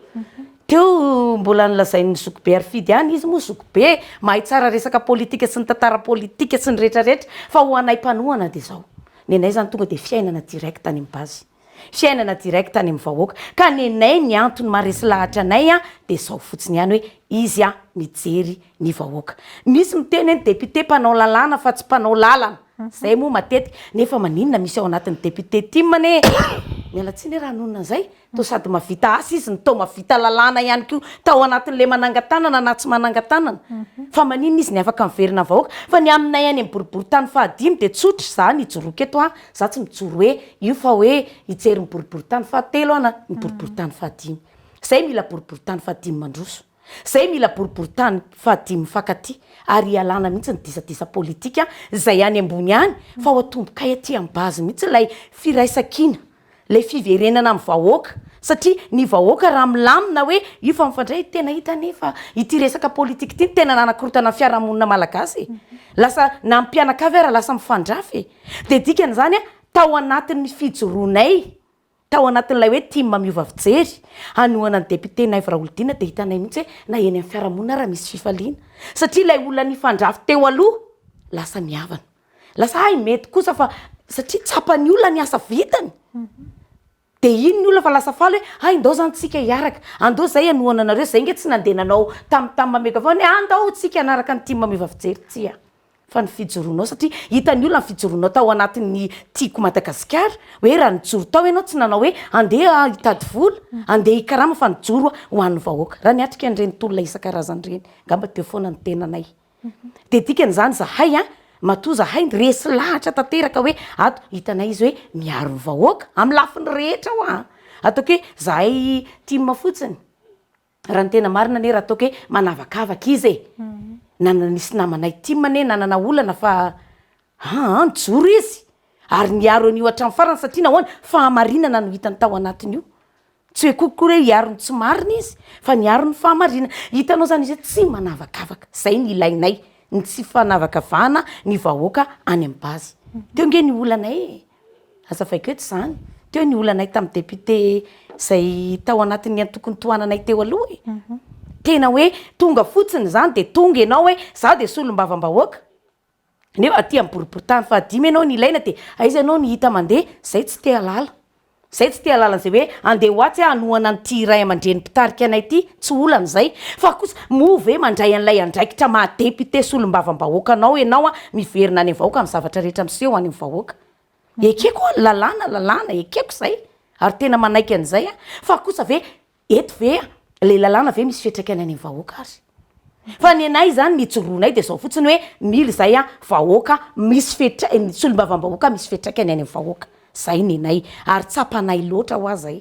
teo mbola nolazain'ny zokibe Harifidy ihany, izy moa zokibe mahay tsara resaka politika sy ny tantara politika sy ny rehetra rehetra fa ho anay mpanohana dia izao, ny anay izany tonga dia fiainana direct any amin'ny base, fiainana direct any amin'ny vahoaka, ka ny anay ny antony maharesy lahatra anay dia izao fotsiny ihany hoe izy mijery ny vahoaka. Misy miteny hoe ny député mpanao lalàna fa tsy mpanao lalana. Zay moa matetika. Nefa maninona misy ao anatin'ny député tim anie e! Miala tsiny hoe raha hanonona an'izay, toa sady mahavita asa izy no toa mahavita lalàna ihany koa tao anatin'ilay manangan-tanana na tsy manangan-tanana. Fa maninona izy ny afaka miverina amin'ny vahoaka? Fa ny aminay any amin'ny boriborintany fahadimy dia tsotra, za ny ijoroako eto an, za tsy mijoro hoe io fa hoe hijery ny boriborintany fahatelo aho na ny boriborintany fahadimy. Zay mila boriborintany fahadimy mandroso. Zay mila boriborintany fahadimy mifankatia ary hialana mihitsy ny disadisa politika izay any ambony any fa ho atombokay aty am base mihitsy ilay firaisankina, ilay fiverenana amin'ny vahoaka satria ny vahoaka raha milamina hoe io fa mifandray, tena hita anie fa ity resaka politika ity no tena nanakorontana ny fiarahamonina malagasy e! lasa na ny mpianakavy ara lasa mifandrafy e! dia dikan'izany tao anatin'ny fijoroanay Tao anatin'ilay hoe tim miova fijery, hanohana ny député Naivo Raholdina dia hitanay mihitsy hoe na eny amin'ny fiarahamonina ara misy fifaliana. Satria ilay olona nifandrafy teo aloha lasa mihavana. Lasa hay mety kosa fa satria tsapan'ny olona ny asa vitany. Dia iny ny olona fa lasa faly hoe hay ndao zany tsika hiaraka, andao zay hanohana anareo, zay nge tsy nandeha nanao tam tam mega fa hoe andao tsika hanaraka ny tim miova fijery, tsia. Fa ny fijoroanao satria hitan'ny olona ny fijoroanao tao anatin'ny Tiako Madagasikara hoe raha nijoro tao ianao tsy nanao hoe andeha hitady vola, andeha hikarama fa nijoro ho an'ny vahoaka. Raha niatrika an'ireny tolona isan-karazany ireny angamba teo foana ny tenanay. Dia dikan'izany zahay an, matoa zahay resy lahatra tanteraka hoe ato hitanay izy hoe miaro ny vahoaka amin'ny lafiny rehetra hoa. Ataoko hoe zahay tim fotsiny. Raha ny tena marina anie raha ataoko hoe manavakavaka izy e! Nanana nisy namanay tim anie nanana olana fa aa nijoro izy ary niaro an'io hatramin'ny farany satria nahoana? Fahamarinana no hitany tao anatin'io. Tsy hoe koa akory hoe hiaro ny tsy marina izy fa niaro ny fahamarinana. Hitanao izany izy hoe tsy manavakavaka, izay no ilainay, ny tsy fanavakavahana ny vahoaka any amin'ny base. Teo ange ny olanay e! Azavaiko eto izany. Teo ny olanay tamin'ny député izay tao anatin'ny antoko nitohananay teo aloha e. Tena hoe tonga fotsiny izany dia tonga ianao hoe izaho dia solombavambahoaka. Nefa aty amin'ny boriborintany fahadimy ianao no ilaina dia aiza ianao no hita mandeha? Izay tsy te hahalala. Izay tsy te hahalala an'izay hoe andeha ho atsy aho hanohana an'ity ray aman-dreny mpitarika anay ity, tsy olana izay. Fa kosa moa ve mandray an'ilay andraikitra maha député solombavambahoaka anao ianao miverina any amin'ny vahoaka amin'ny zavatra rehetra miseho any amin'ny vahoaka? Ekeko hoa ny lalàna, lalàna, ekeko izay, ary tena manaiky an'izay aho, fa kosa ve eto ve le lalàna ve misy fiantraikany any amin'ny vahoaka ary? Fa ny anay izany ny ijoroanay dia izao fotsiny hoe mila izay an vahoaka misy fiantraikany, ny solombavambahoaka misy fiantraikany any amin'ny vahoaka, izay ny anay, ary tsapanay loatra hoa izay.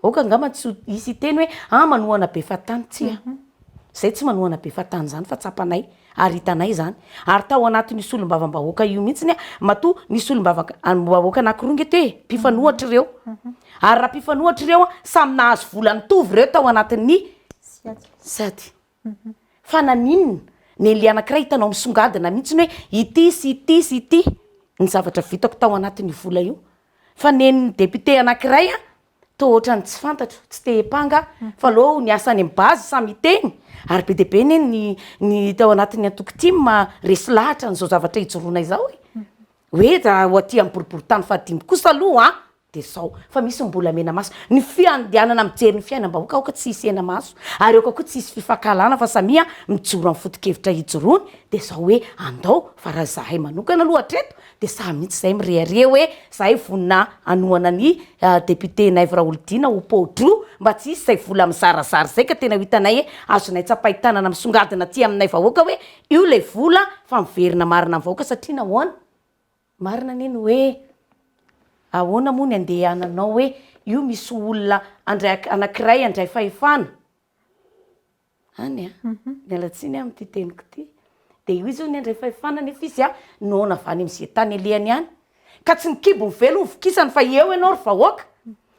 Aoka angamba tsy hisy hiteny hoe ah manohana be fahatany, tsia. Izay tsy manohana be fahatany izany fa tsapanay ary hitanay izany. Ary tao anatin'io solombavambahoaka io mihitsiny a, matoa nisy solombavambahoaka anankiroa nge teo e, mpifanohatra ireo. Ary raha mpifanohatra ireo a, samy nahazo vola nitovy ireo tao anatin'ny Sady. Fa naninona? Ny anankiray hitanao misongadina mihitsiny hoe ity sy ity sy ity ny zavatra vitako tao anatin'io vola io. Fa nen'ny député anankiray a, Toa ohatran'ny tsy fantatro, tsy te hiampanga aho, fa aleo ny asa any amin'ny base samy hiteny, ary be dia be anie ny ny tao anatin'ny antoko tim resy lahatra an'izao zavatra ijoroana izao e! Hoe raha ho aty amin'ny boriborintany fahadimy kosa aloha an, dia izao, fa misy ny mbola mena maso. Ny fiandehanana mijery ny fiainam-bahoaka aoka tsy hisy hena-maso, ary aoka koa tsy hisy fifankahalana fa samia mijoro amin'ny foto-kevitra ijoroany, dia izao hoe andao, fa raha izahay manokana aloha hatreto Dia sahy mihitsy izay mirehareha hoe zahay vonona hanohana ny député Naivo Raholdina ho pao-droa mba tsy hisy izay vola mizarazara izay ka tena ho hitanay hoe azonay tsapain-tanana misongadina aty aminay vahoaka hoe io ilay vola fa miverina marina amin'ny vahoaka satria nahoana? Marina anie ny hoe. Ahoana moa ny andehananao hoe io misy olona handray anankiray handray fahefana any an, miala tsiny aho amin'ity teniko ity, dia io izy hono handray fahefana nefa izy an noana avy any amin'izay tany alehany any, ka tsy ny kibo ny velo no vokisany fa eo ianao ry vahoaka,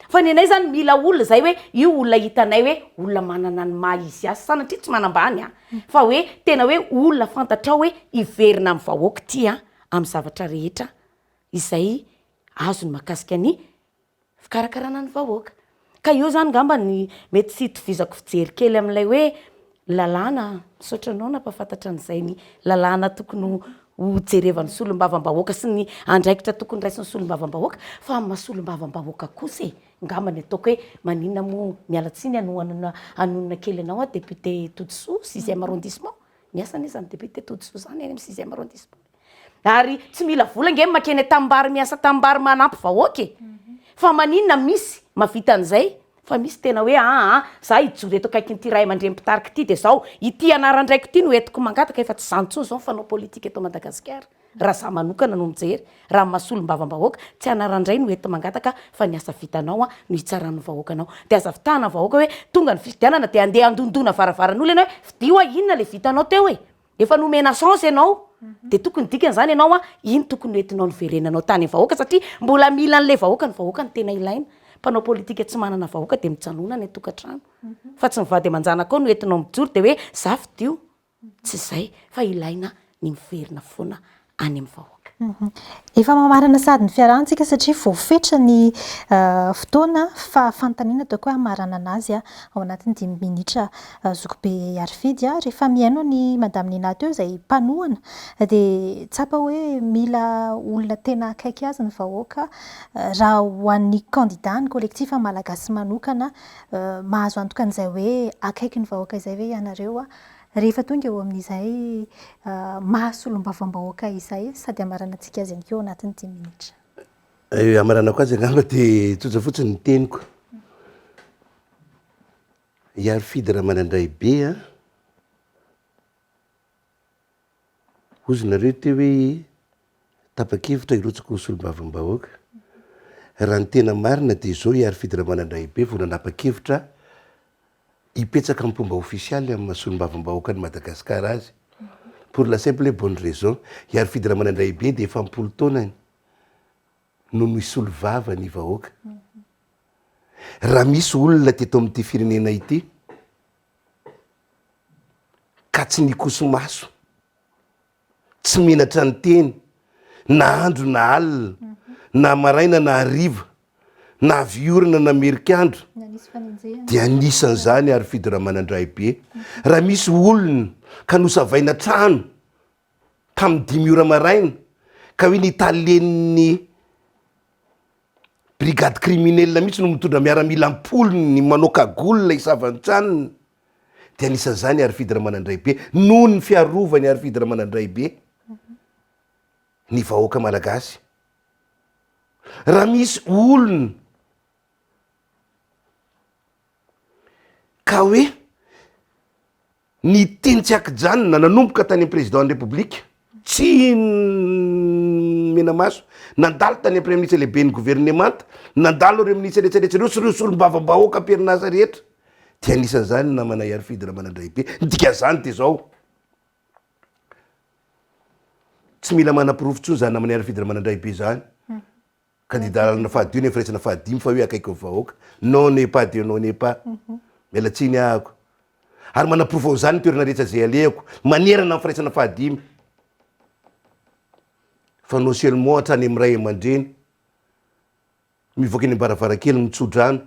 fa ny anay zany mila olona izay hoe io olona hitanay hoe olona manana ny maha izy azy, sanatria tsy manambany an, fa hoe tena hoe olona fantatrao hoe hiverina amin'ny vahoaka ity an, amin'ny zavatra rehetra izay azony mahakasika ny fikarakarana ny vahoaka. Ka eo zany ngamba ny mety tsy hitovizako fijery kely amin'ilay hoe lalàna, misaotra anao nampahafantatra an'izay ny lalàna tokony ho jerevan'ny solombavambahoaka sy ny andraikitra tokony raisin'ny solombavambahoaka fa amin'ny maha solombavambahoaka kosa e, ngamba ny ataoko hoe maninona moa, miala tsiny hanohanana hanonona kely anao aho député Todisoa sixième arrondissement, miasa anie zany député Todisoa zany any amin'ny sixième arrondissement. Ary tsy mila vola ange ny makeny an-tanimbary miasa tanimbary manampy vahoaka e! Fa maninona misy mavita an'izay fa misy tena hoe aa za hijoro eto akaikin'ity ray aman-dreny mpitarika ity dia zao ity anaran-draiko ity no entiko mangataka efa tsy izany intsony izao ny fanao politika eto Madagasikara raha za manokana no mijery raha ny maha solombavambahoaka tsy anaran-dray no enti mangataka fa ny asa vitanao no hitsaran'ny vahoaka anao dia aza fitahana ny vahoaka hoe tonga ny fifidianana dia andeha handondona varavaran'olona ianao hoe fidio aho inona le vitanao teo e! Efa nomena chance ianao de tokony dikany zany ianao an, iny tokony hoentinao niverenanao tany am vahoaka satria mbola mila an'le vahoaka, ny vahoaka no tena ilaina, mpanao politika tsy manana vahoaka de mijanona any an-tokantrano fa tsy ny vady aman-janakao no entinao mijoro de hoe za fidio, tsy zay fa ilaina ny miverina foana any amin'ny vahoaka. Efa mamarana sahady ny fiarahantsika satria voafetra ny fotoana fa fanontaniana ataoko hoe hamaranana azy ao anatin'ny dimy minitra zokibe Harifidy. Rehefa mihaino an'i Madame Nina teo izay mpanohana dia tsapa hoe mila olona tena akaiky azy ny vahoaka raha ho an'ny kandida ny Collectif Malagasy manokana mahazo antoka an'izay hoe akaiky ny vahoaka izay ve ianareo? Rehefa tonga eo amin'izay maha solombavambahoaka izay sady hamaranantsika azy ihany koa ao anatin'ny dimy minitra. Hamaranako azy angamba dia tsotra fotsiny ny teniko. Hiarifidy Ramanandraibe a! Hozy nareo teo hoe tapa-kevitra hirotsaka ho solombavambahoaka. Raha ny tena marina dia izao Hiarifidy Ramanandraibe vao nanapa-kevitra Hipetraka am-pomba ofisialy amin'ny maha solombavambahoakan'i Madagasikara azy. Pour la simple et bonne raison, i Harifidy Ramanandraibe dia efa am-polo taonany no nisolo vava ny vahoaka. Raha misy olona teto amin'ity firenena ity ka tsy nikoso-maso, tsy menatra niteny na andro na alina, na maraina na hariva, na avy orana na merik'andro, dia anisan'izany Harifidy Ramanandraibe. Raha misy olona ka nosavaina trano tamin'ny dimy ora maraina ka hoe ny talen'ny brigade criminelle mihitsy no mitondra miaramila am-polony manao cagoule hisava ny tranony, dia anisan'izany Harifidy Ramanandraibe noho ny fiarovany Harifidy Ramanandraibe ny vahoaka malagasy. Raha misy olona ka hoe Niteny tsy ankijanona nanomboka tany amin'ny président ny Repoblika, tsy mena-maso, nandalo tany amin'ny Praiminisitra lehiben'ny governemanta, nandalo ireo minisitra rehetra rehetra ireo sy ireo solombavambahoaka am-perinasa rehetra, dia anisan'izany ny namana Harifidy Ramanandraibe. Ny dikan'izany dia izao, tsy mila manaporofo intsony izany namana Harifidy Ramanandraibe izany. Kandida lalana fahadio nefa raisina fahadimy fa hoe akaiky ny vahoaka. Non n'est pas de non n'est pas. Miala tsiny ahako. Ary manaporofo an'izany ny toerana rehetra izay alehako manerana ny firaisana fahadimy. Fa non seulement hatrany amin'ny ray aman-dreny mivoaka eny am-baravarankely mitso-drano.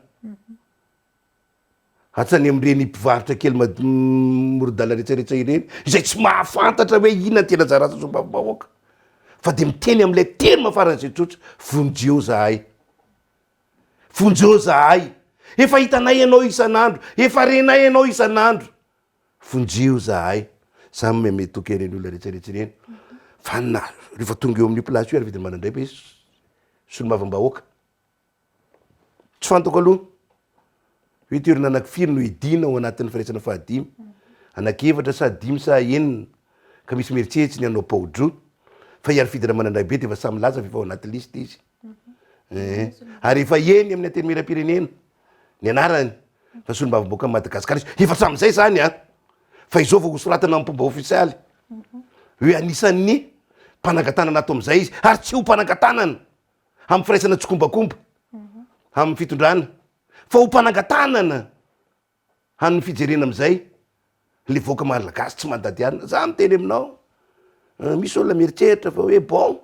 Hatrany amin'ireny mpivarotra kely moron-dalana rehetrarehetra ireny, izay tsy mahafantatra hoe inona ny tena anjara asa solombavambahoaka, fa dia miteny amin'ilay terme faran'izay tsotra, vonjeo zahay, vonjeo zahay, efa hitanay ianao isan'andro, efa renay ianao isan'andro, vonjeo zahay. Za meme toky ireny olona rehetrarehetra ireny, fa na rehefa tonga eo amin'io place io ary vidiny manandray ve solombavambahoaka? Tsy fantako aloha hoe toerana anaky firy no hidiana ao anatin'ny firaisana fahadimy, anaky efatra sa dimy sa enina, ka misy mieritreritsy ny hanao pao-droa, fa i Harifidy Ramanandraibe dia efa samy milaza fa efa ao anaty liste izy. Eh, ary efa eny amin'ny antenimierampirenena ny anarany fa solombavambahoakan'i Madagasikara izy. Efa hatramin'izay zany an! Fa izao vao hosoratana amin'ny fomba ofisialy hoe anisan'ny mpanangan-tanana ato amin'izay izy ary tsy ho mpanangan-tanana amin'ny firaisana tsikombakomba amin'ny fitondrana fa ho mpanangan-tanana Any fijerena amizay le vahoaka malagasy tsy mandady alina, za miteny aminao misy olona mieritreritra fa hoe bon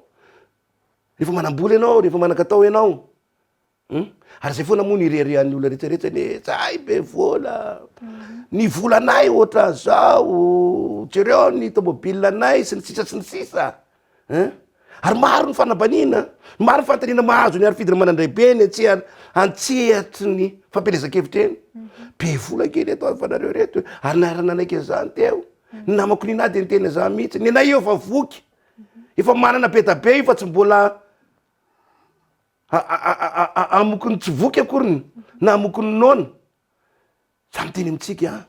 rehefa manambola ianao, rehefa manan-katao ianao hum, ary zay foana moa no ireharehan'ny olona rehetra rehetra anie, zahay be vola, ny volanay ohatran'izao, jereo ny tomobile anay sy ny sisa sy ny sisa. Hein? Ary maro ny fanambaniana, maro ny fanontaniana mahazo ny Harifidy Ramanandraibe eny an-tseha- an-tsehatry ny fampielezan-kevitra eny. Be vola kely eto fa nareo reto e. Ary niara-nanaiky an'izany teo. Ny namako Nina dia niteny an'izany mihitsy. Ny anay io efa voky. Efa manana be da be io fa tsy mbola amoky ny tsy voky akoriny na amoky ny noana. Za miteny amintsika an.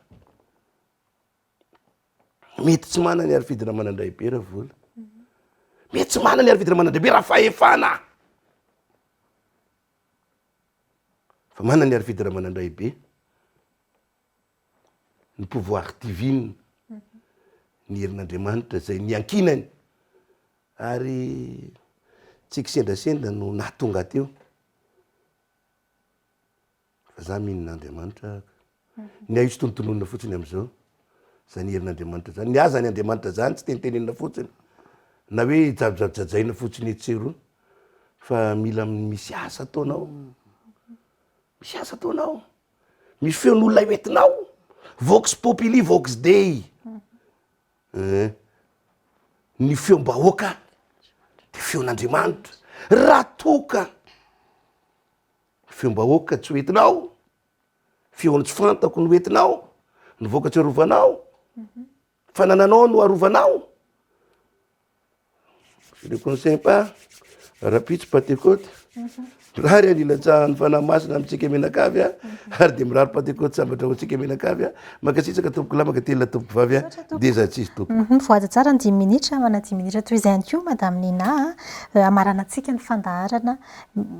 Mety tsy manana ny Harifidy Ramanandraibe raha vola. Mety tsy manana ny Harifidy Ramanandraibe raha fahefana. Fa manana ny Harifidy Ramanandraibe ny pouvoir divine, ny herin'Andriamanitra izay niankinany ary tsy kisendrasendra no nahatonga teo. Fa za mino n'Andriamanitra ka. Ny ahy io tsy tonontononina fotsiny am'zao, zany herin'Andriamanitra zany. Ny ahy zany Andriamanitra zany tsy tenitenenina fotsiny, na hoe jajajajaina fotsiny etsy sy eroa, fa mila misy asa ataonao, misy asa ataonao, misy feon'olona hoentinao, vox populi vox dei, eh, ny feom-bahoaka de feon'Andriamanitra, raha toa ka Feom-bahoaka tsy ho entinao, feon'ny tsy fantako no entinao, ny vahoaka tsy arovanao, fanananao no arovanao. Je ne conseille pas, rahampitso Pantekoty, mirary any ilatsahan'ny Fanahy Masina amintsika mianakavy a, ary dia mirary Pantekoty sambatra ho antsika mianakavy a. Mankasitraka tompoko lahy, mankatelina tompoko vavy a, dia za tsisy tompoko. Voahaja tsara ny dimy minitra, manana dimy minitra toy izay ihany koa Madame Nina a, hamaranantsika ny fandaharana.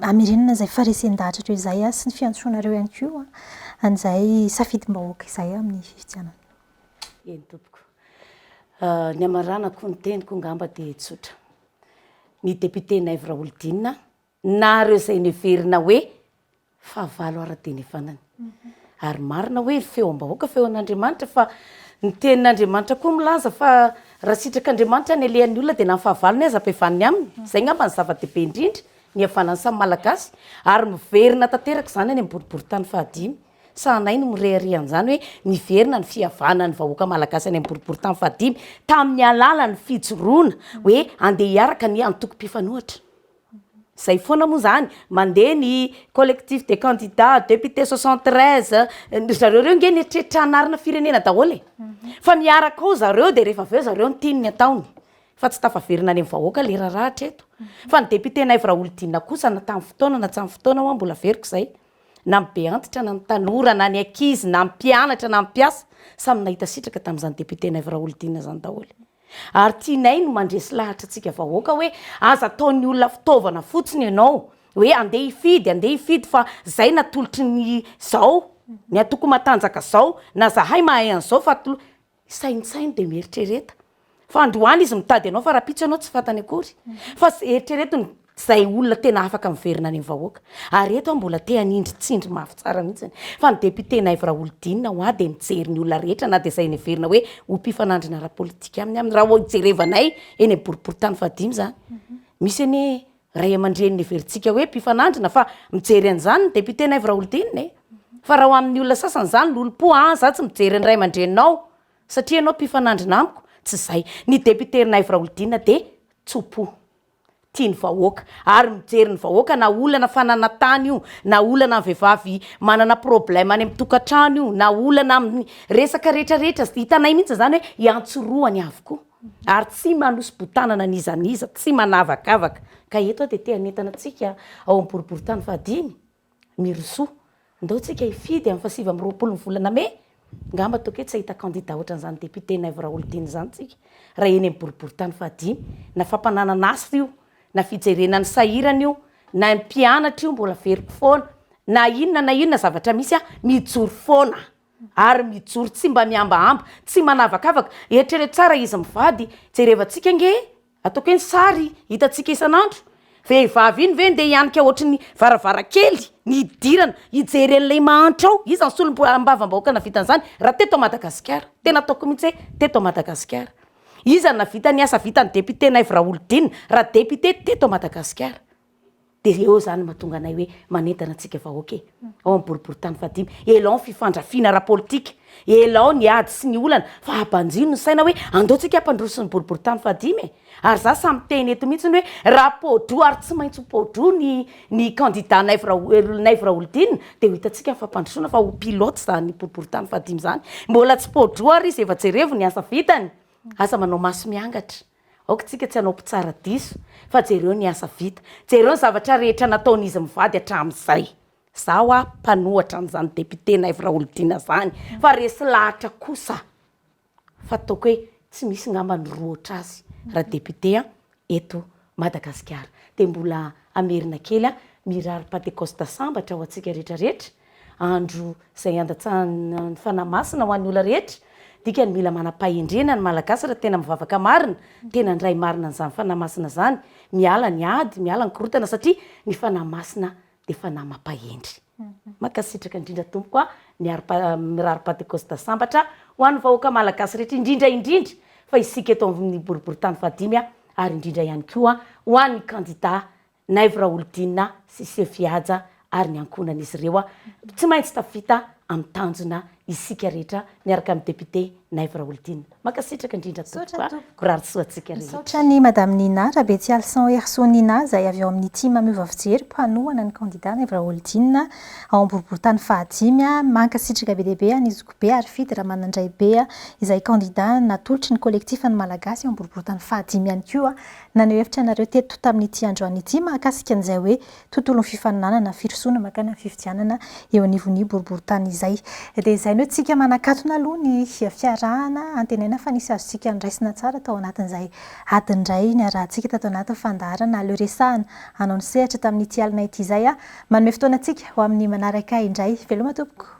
Hamerenana izay faharesen-dahatra teo izay sy ny fiantsoanareo ihany koa an'izay safidim-bahoaka izay amin'ny fifidianana. Eny tompoko. Ny hamaranako ny teniko angamba dia tsotra. Ny député Naivo Raholdina na ireo izay neverina hoe fahavalo ara-denivanana. Ary marina hoe ry feom-bahoaka feon'Andriamanitra fa ny tenin'Andriamanitra koa milaza fa raha sitrak'Andriamanitra ny alehan'ny olona dia na ny fahavalony aza ampihavaniny aminy. Izay angamba ny zava-dehibe indrindra, ny hihavanan'ny samy Malagasy. Ary miverina tanteraka izany any amin'ny boriborintany fahadimy. Sahanay no mirehareha an'izany hoe niverina ny fihavanan'ny vahoaka Malagasy any amin'ny boriborintany fahadimy tamin'ny alalan'ny fijoroana hoe andeha hiaraka ny antoko mpifanohitra. Zay foana moa zany, mandeha ny collectif des candidats, député 73, ry zareo reo nge nieritreritra hanarina firenena daholo e, fa miaraka ao zareo de rehefa avy eo zareo ny tiany ny ataony, fa tsy tafaverina any amin'ny vahoaka le raharaha hatreto, fa ny député Naivo Raholdina kosa na tamin'ny fotoana na tsy amin'ny fotoana hoa mbola averiko zay, na ny be antitra na ny tanora na ny ankizy na ny mpianatra na ny mpiasa, samy nahita sitraka tamin'izany député Naivo Raholdina zany daholo. Ary tianay ny mandresy lahatra antsika vahoaka hoe aza ataon'ny olona fitaovana fotsiny ianao hoe andeha hifidy andeha hifidy fa zay natolotry ny zao, ny antoko matanjaka zao na zahay mahay an'izao fa atolo-, saintsaino dia mieritrereta fa androany izy mitady anao fa rahampitso ianao tsy fantany akory fa eritrereto ny Izay olona tena afaka miverina any amin'ny vahoaka. Ary eto aho mbola te hanindry tsindry mafy tsara mihitsiny fa ny député Naivo Raholdina ho ahy dia mijery ny olona rehetra na dia izay neverina hoe ho mpifanandrina ara-politika aminy aminy raha hojerevanay eny amin'ny boriborintany fahadimy izany. Misy anie ray aman-dreny neverintsika hoe mpifanandrina fa mijery an'izany ny député Naivo Raholdina e! Fa raha ho amin'ny olona sasany izany lolompo, ah za tsy mijery ny ray aman-dreninao satria ianao mpifanandrina amiko, tsy izay. Ny député Naivo Raholdina dia tso-po. tia ny vahoaka ary mijery ny vahoaka na olana fananantany io na olana amin'ny vehivavy manana problème any amin'ny tokantrano io na olana amin'ny resaka rehetrarehetra hitanay mihitsy zany hoe iantsorohany avokoa ary tsy manosi-botanana n'iza n'iza tsy manavakavaka ka eto aho dia te hanentana antsika ao amin'ny boriborintany fahadimy Mirosoa. Ndao tsika hifidy amin'ny faha 29 ny volana mey, ngamba ataoko hoe tsy hahita candidat ohatran'izany député Naivo Raholdina izany tsika raha eny amin'ny boriborintany fahadimy, na fampananana asa io, na fijerena ny sahirana io, Na ny mpianatra io mbola averiko foana, na inona na inona zavatra misy a, mijoro foana ary mijoro tsy mba mihambahamba, tsy manavakavaka. Eritrereto tsara izy mivady, jerevantsika ange Ataoko hoe ny sary hitantsika isan'andro, vehivavy iny ve ndeha hianika ohatry ny varavarankely ny hidirana hijery an'ilay mahantra ao, iza ny solombavambahoaka nahavita an'izany raha teto Madagasikara, tena ataoko mihitsy hoe teto Madagasikara, iza no nahavita ny asa vitan'ny député Naivo Raholdina raha député teto Madagasikara. Dia eo izany no mahatonga anay hoe manentana antsika vahoaka e! Ao amin'ny boriborintany fahadimy, elao ny fifandrafiana ara-politika, elao ny ady sy ny olana, fa abanjino ny saina hoe andao tsika hampandroso ny boriborintany fahadimy e! Ary za sahy miteny eto mihitsy hoe raha pao-droa ary tsy maintsy ho pao-droa ny ny candidat Naivo Raho- Naivo Raholdina dia ho hitantsika ny fampandrosoana fa ho pilote izany boriborintany fahadimy izany. Mbola tsy pao-droa ary izy efa jerevo ny asa vitany, aza manao maso miangatra. Aoka tsika tsy hanao mpitsara diso fa jereo ny asa vita, jereo ny zavatra rehetra nataon'izy mivady hatramin'izay. Za hoa mpanohatra an'izany député Naivo Raholdina zany fa resy lahatra kosa fa ataoko hoe tsy misy ngamba ny rohotra azy raha député eto Madagasikara. Dia mbola hamerina kely mirary Pantekosta sambatra ho antsika rehetra rehetra. Andro izay handatsahana ny Fanahy Masina ho an'ny olona rehetra. Dikany mila manam-pahendrena ny Malagasy raha tena mivavaka marina, tena handray marina an'izany Fanahy Masina izany. Miala ny ady, miala ny korontana satria ny Fanahy Masina dia Fanahy mampahendry. Mankasitraka indrindra tompoko a, mirary Pantekosta sambatra ho an'ny vahoaka Malagasy rehetra indrindra indrindra fa isika eto amin'ny boriborintany fahadimy ary indrindra ihany koa ho an'ny kandida Naivo Raholdina sy Sefo Haja ary ny ankohonan'izy ireo tsy maintsy tafita amin'ny tanjona isika rehetra miaraka amin'ny député Naivo Raholdina. Mankasitraka indrindra tompoko a! Mirary soa antsika rehetra. Misaotra an'i Madame Nina Rabetsialison Herisoa Nina izay avy ao amin'ny Tim Miova Fijery mpanohana ny kandida Naivo Raholdina ao Amboroborontany fahadimy. Mankasitraka be dia be an'i Zokibe Harifidy Ramanandraibe izay kandida natolotry ny Collectif ny Malagasy ao Amboroborontany fahadimy ihany koa Naneho hevitra ianareo teto tamin'ity androany ity mahakasika an'izay hoe tontolon'ny fifaninanana, firosoana mankany amin'ny fifidianana eo anivon'ny boriborintany izay. Dia izay no tsika manakatona aloha ny fiarahana, antenaina fa nisy azontsika noraisina tsara tao anatin'izay adiny iray niarahantsika tato anatin'ny fandaharana Aleo Resahana hanao ny sehatra tamin'ity alina ity izay. Manome fotoana antsika ho amin'ny manaraka indray. Veloma tompoko.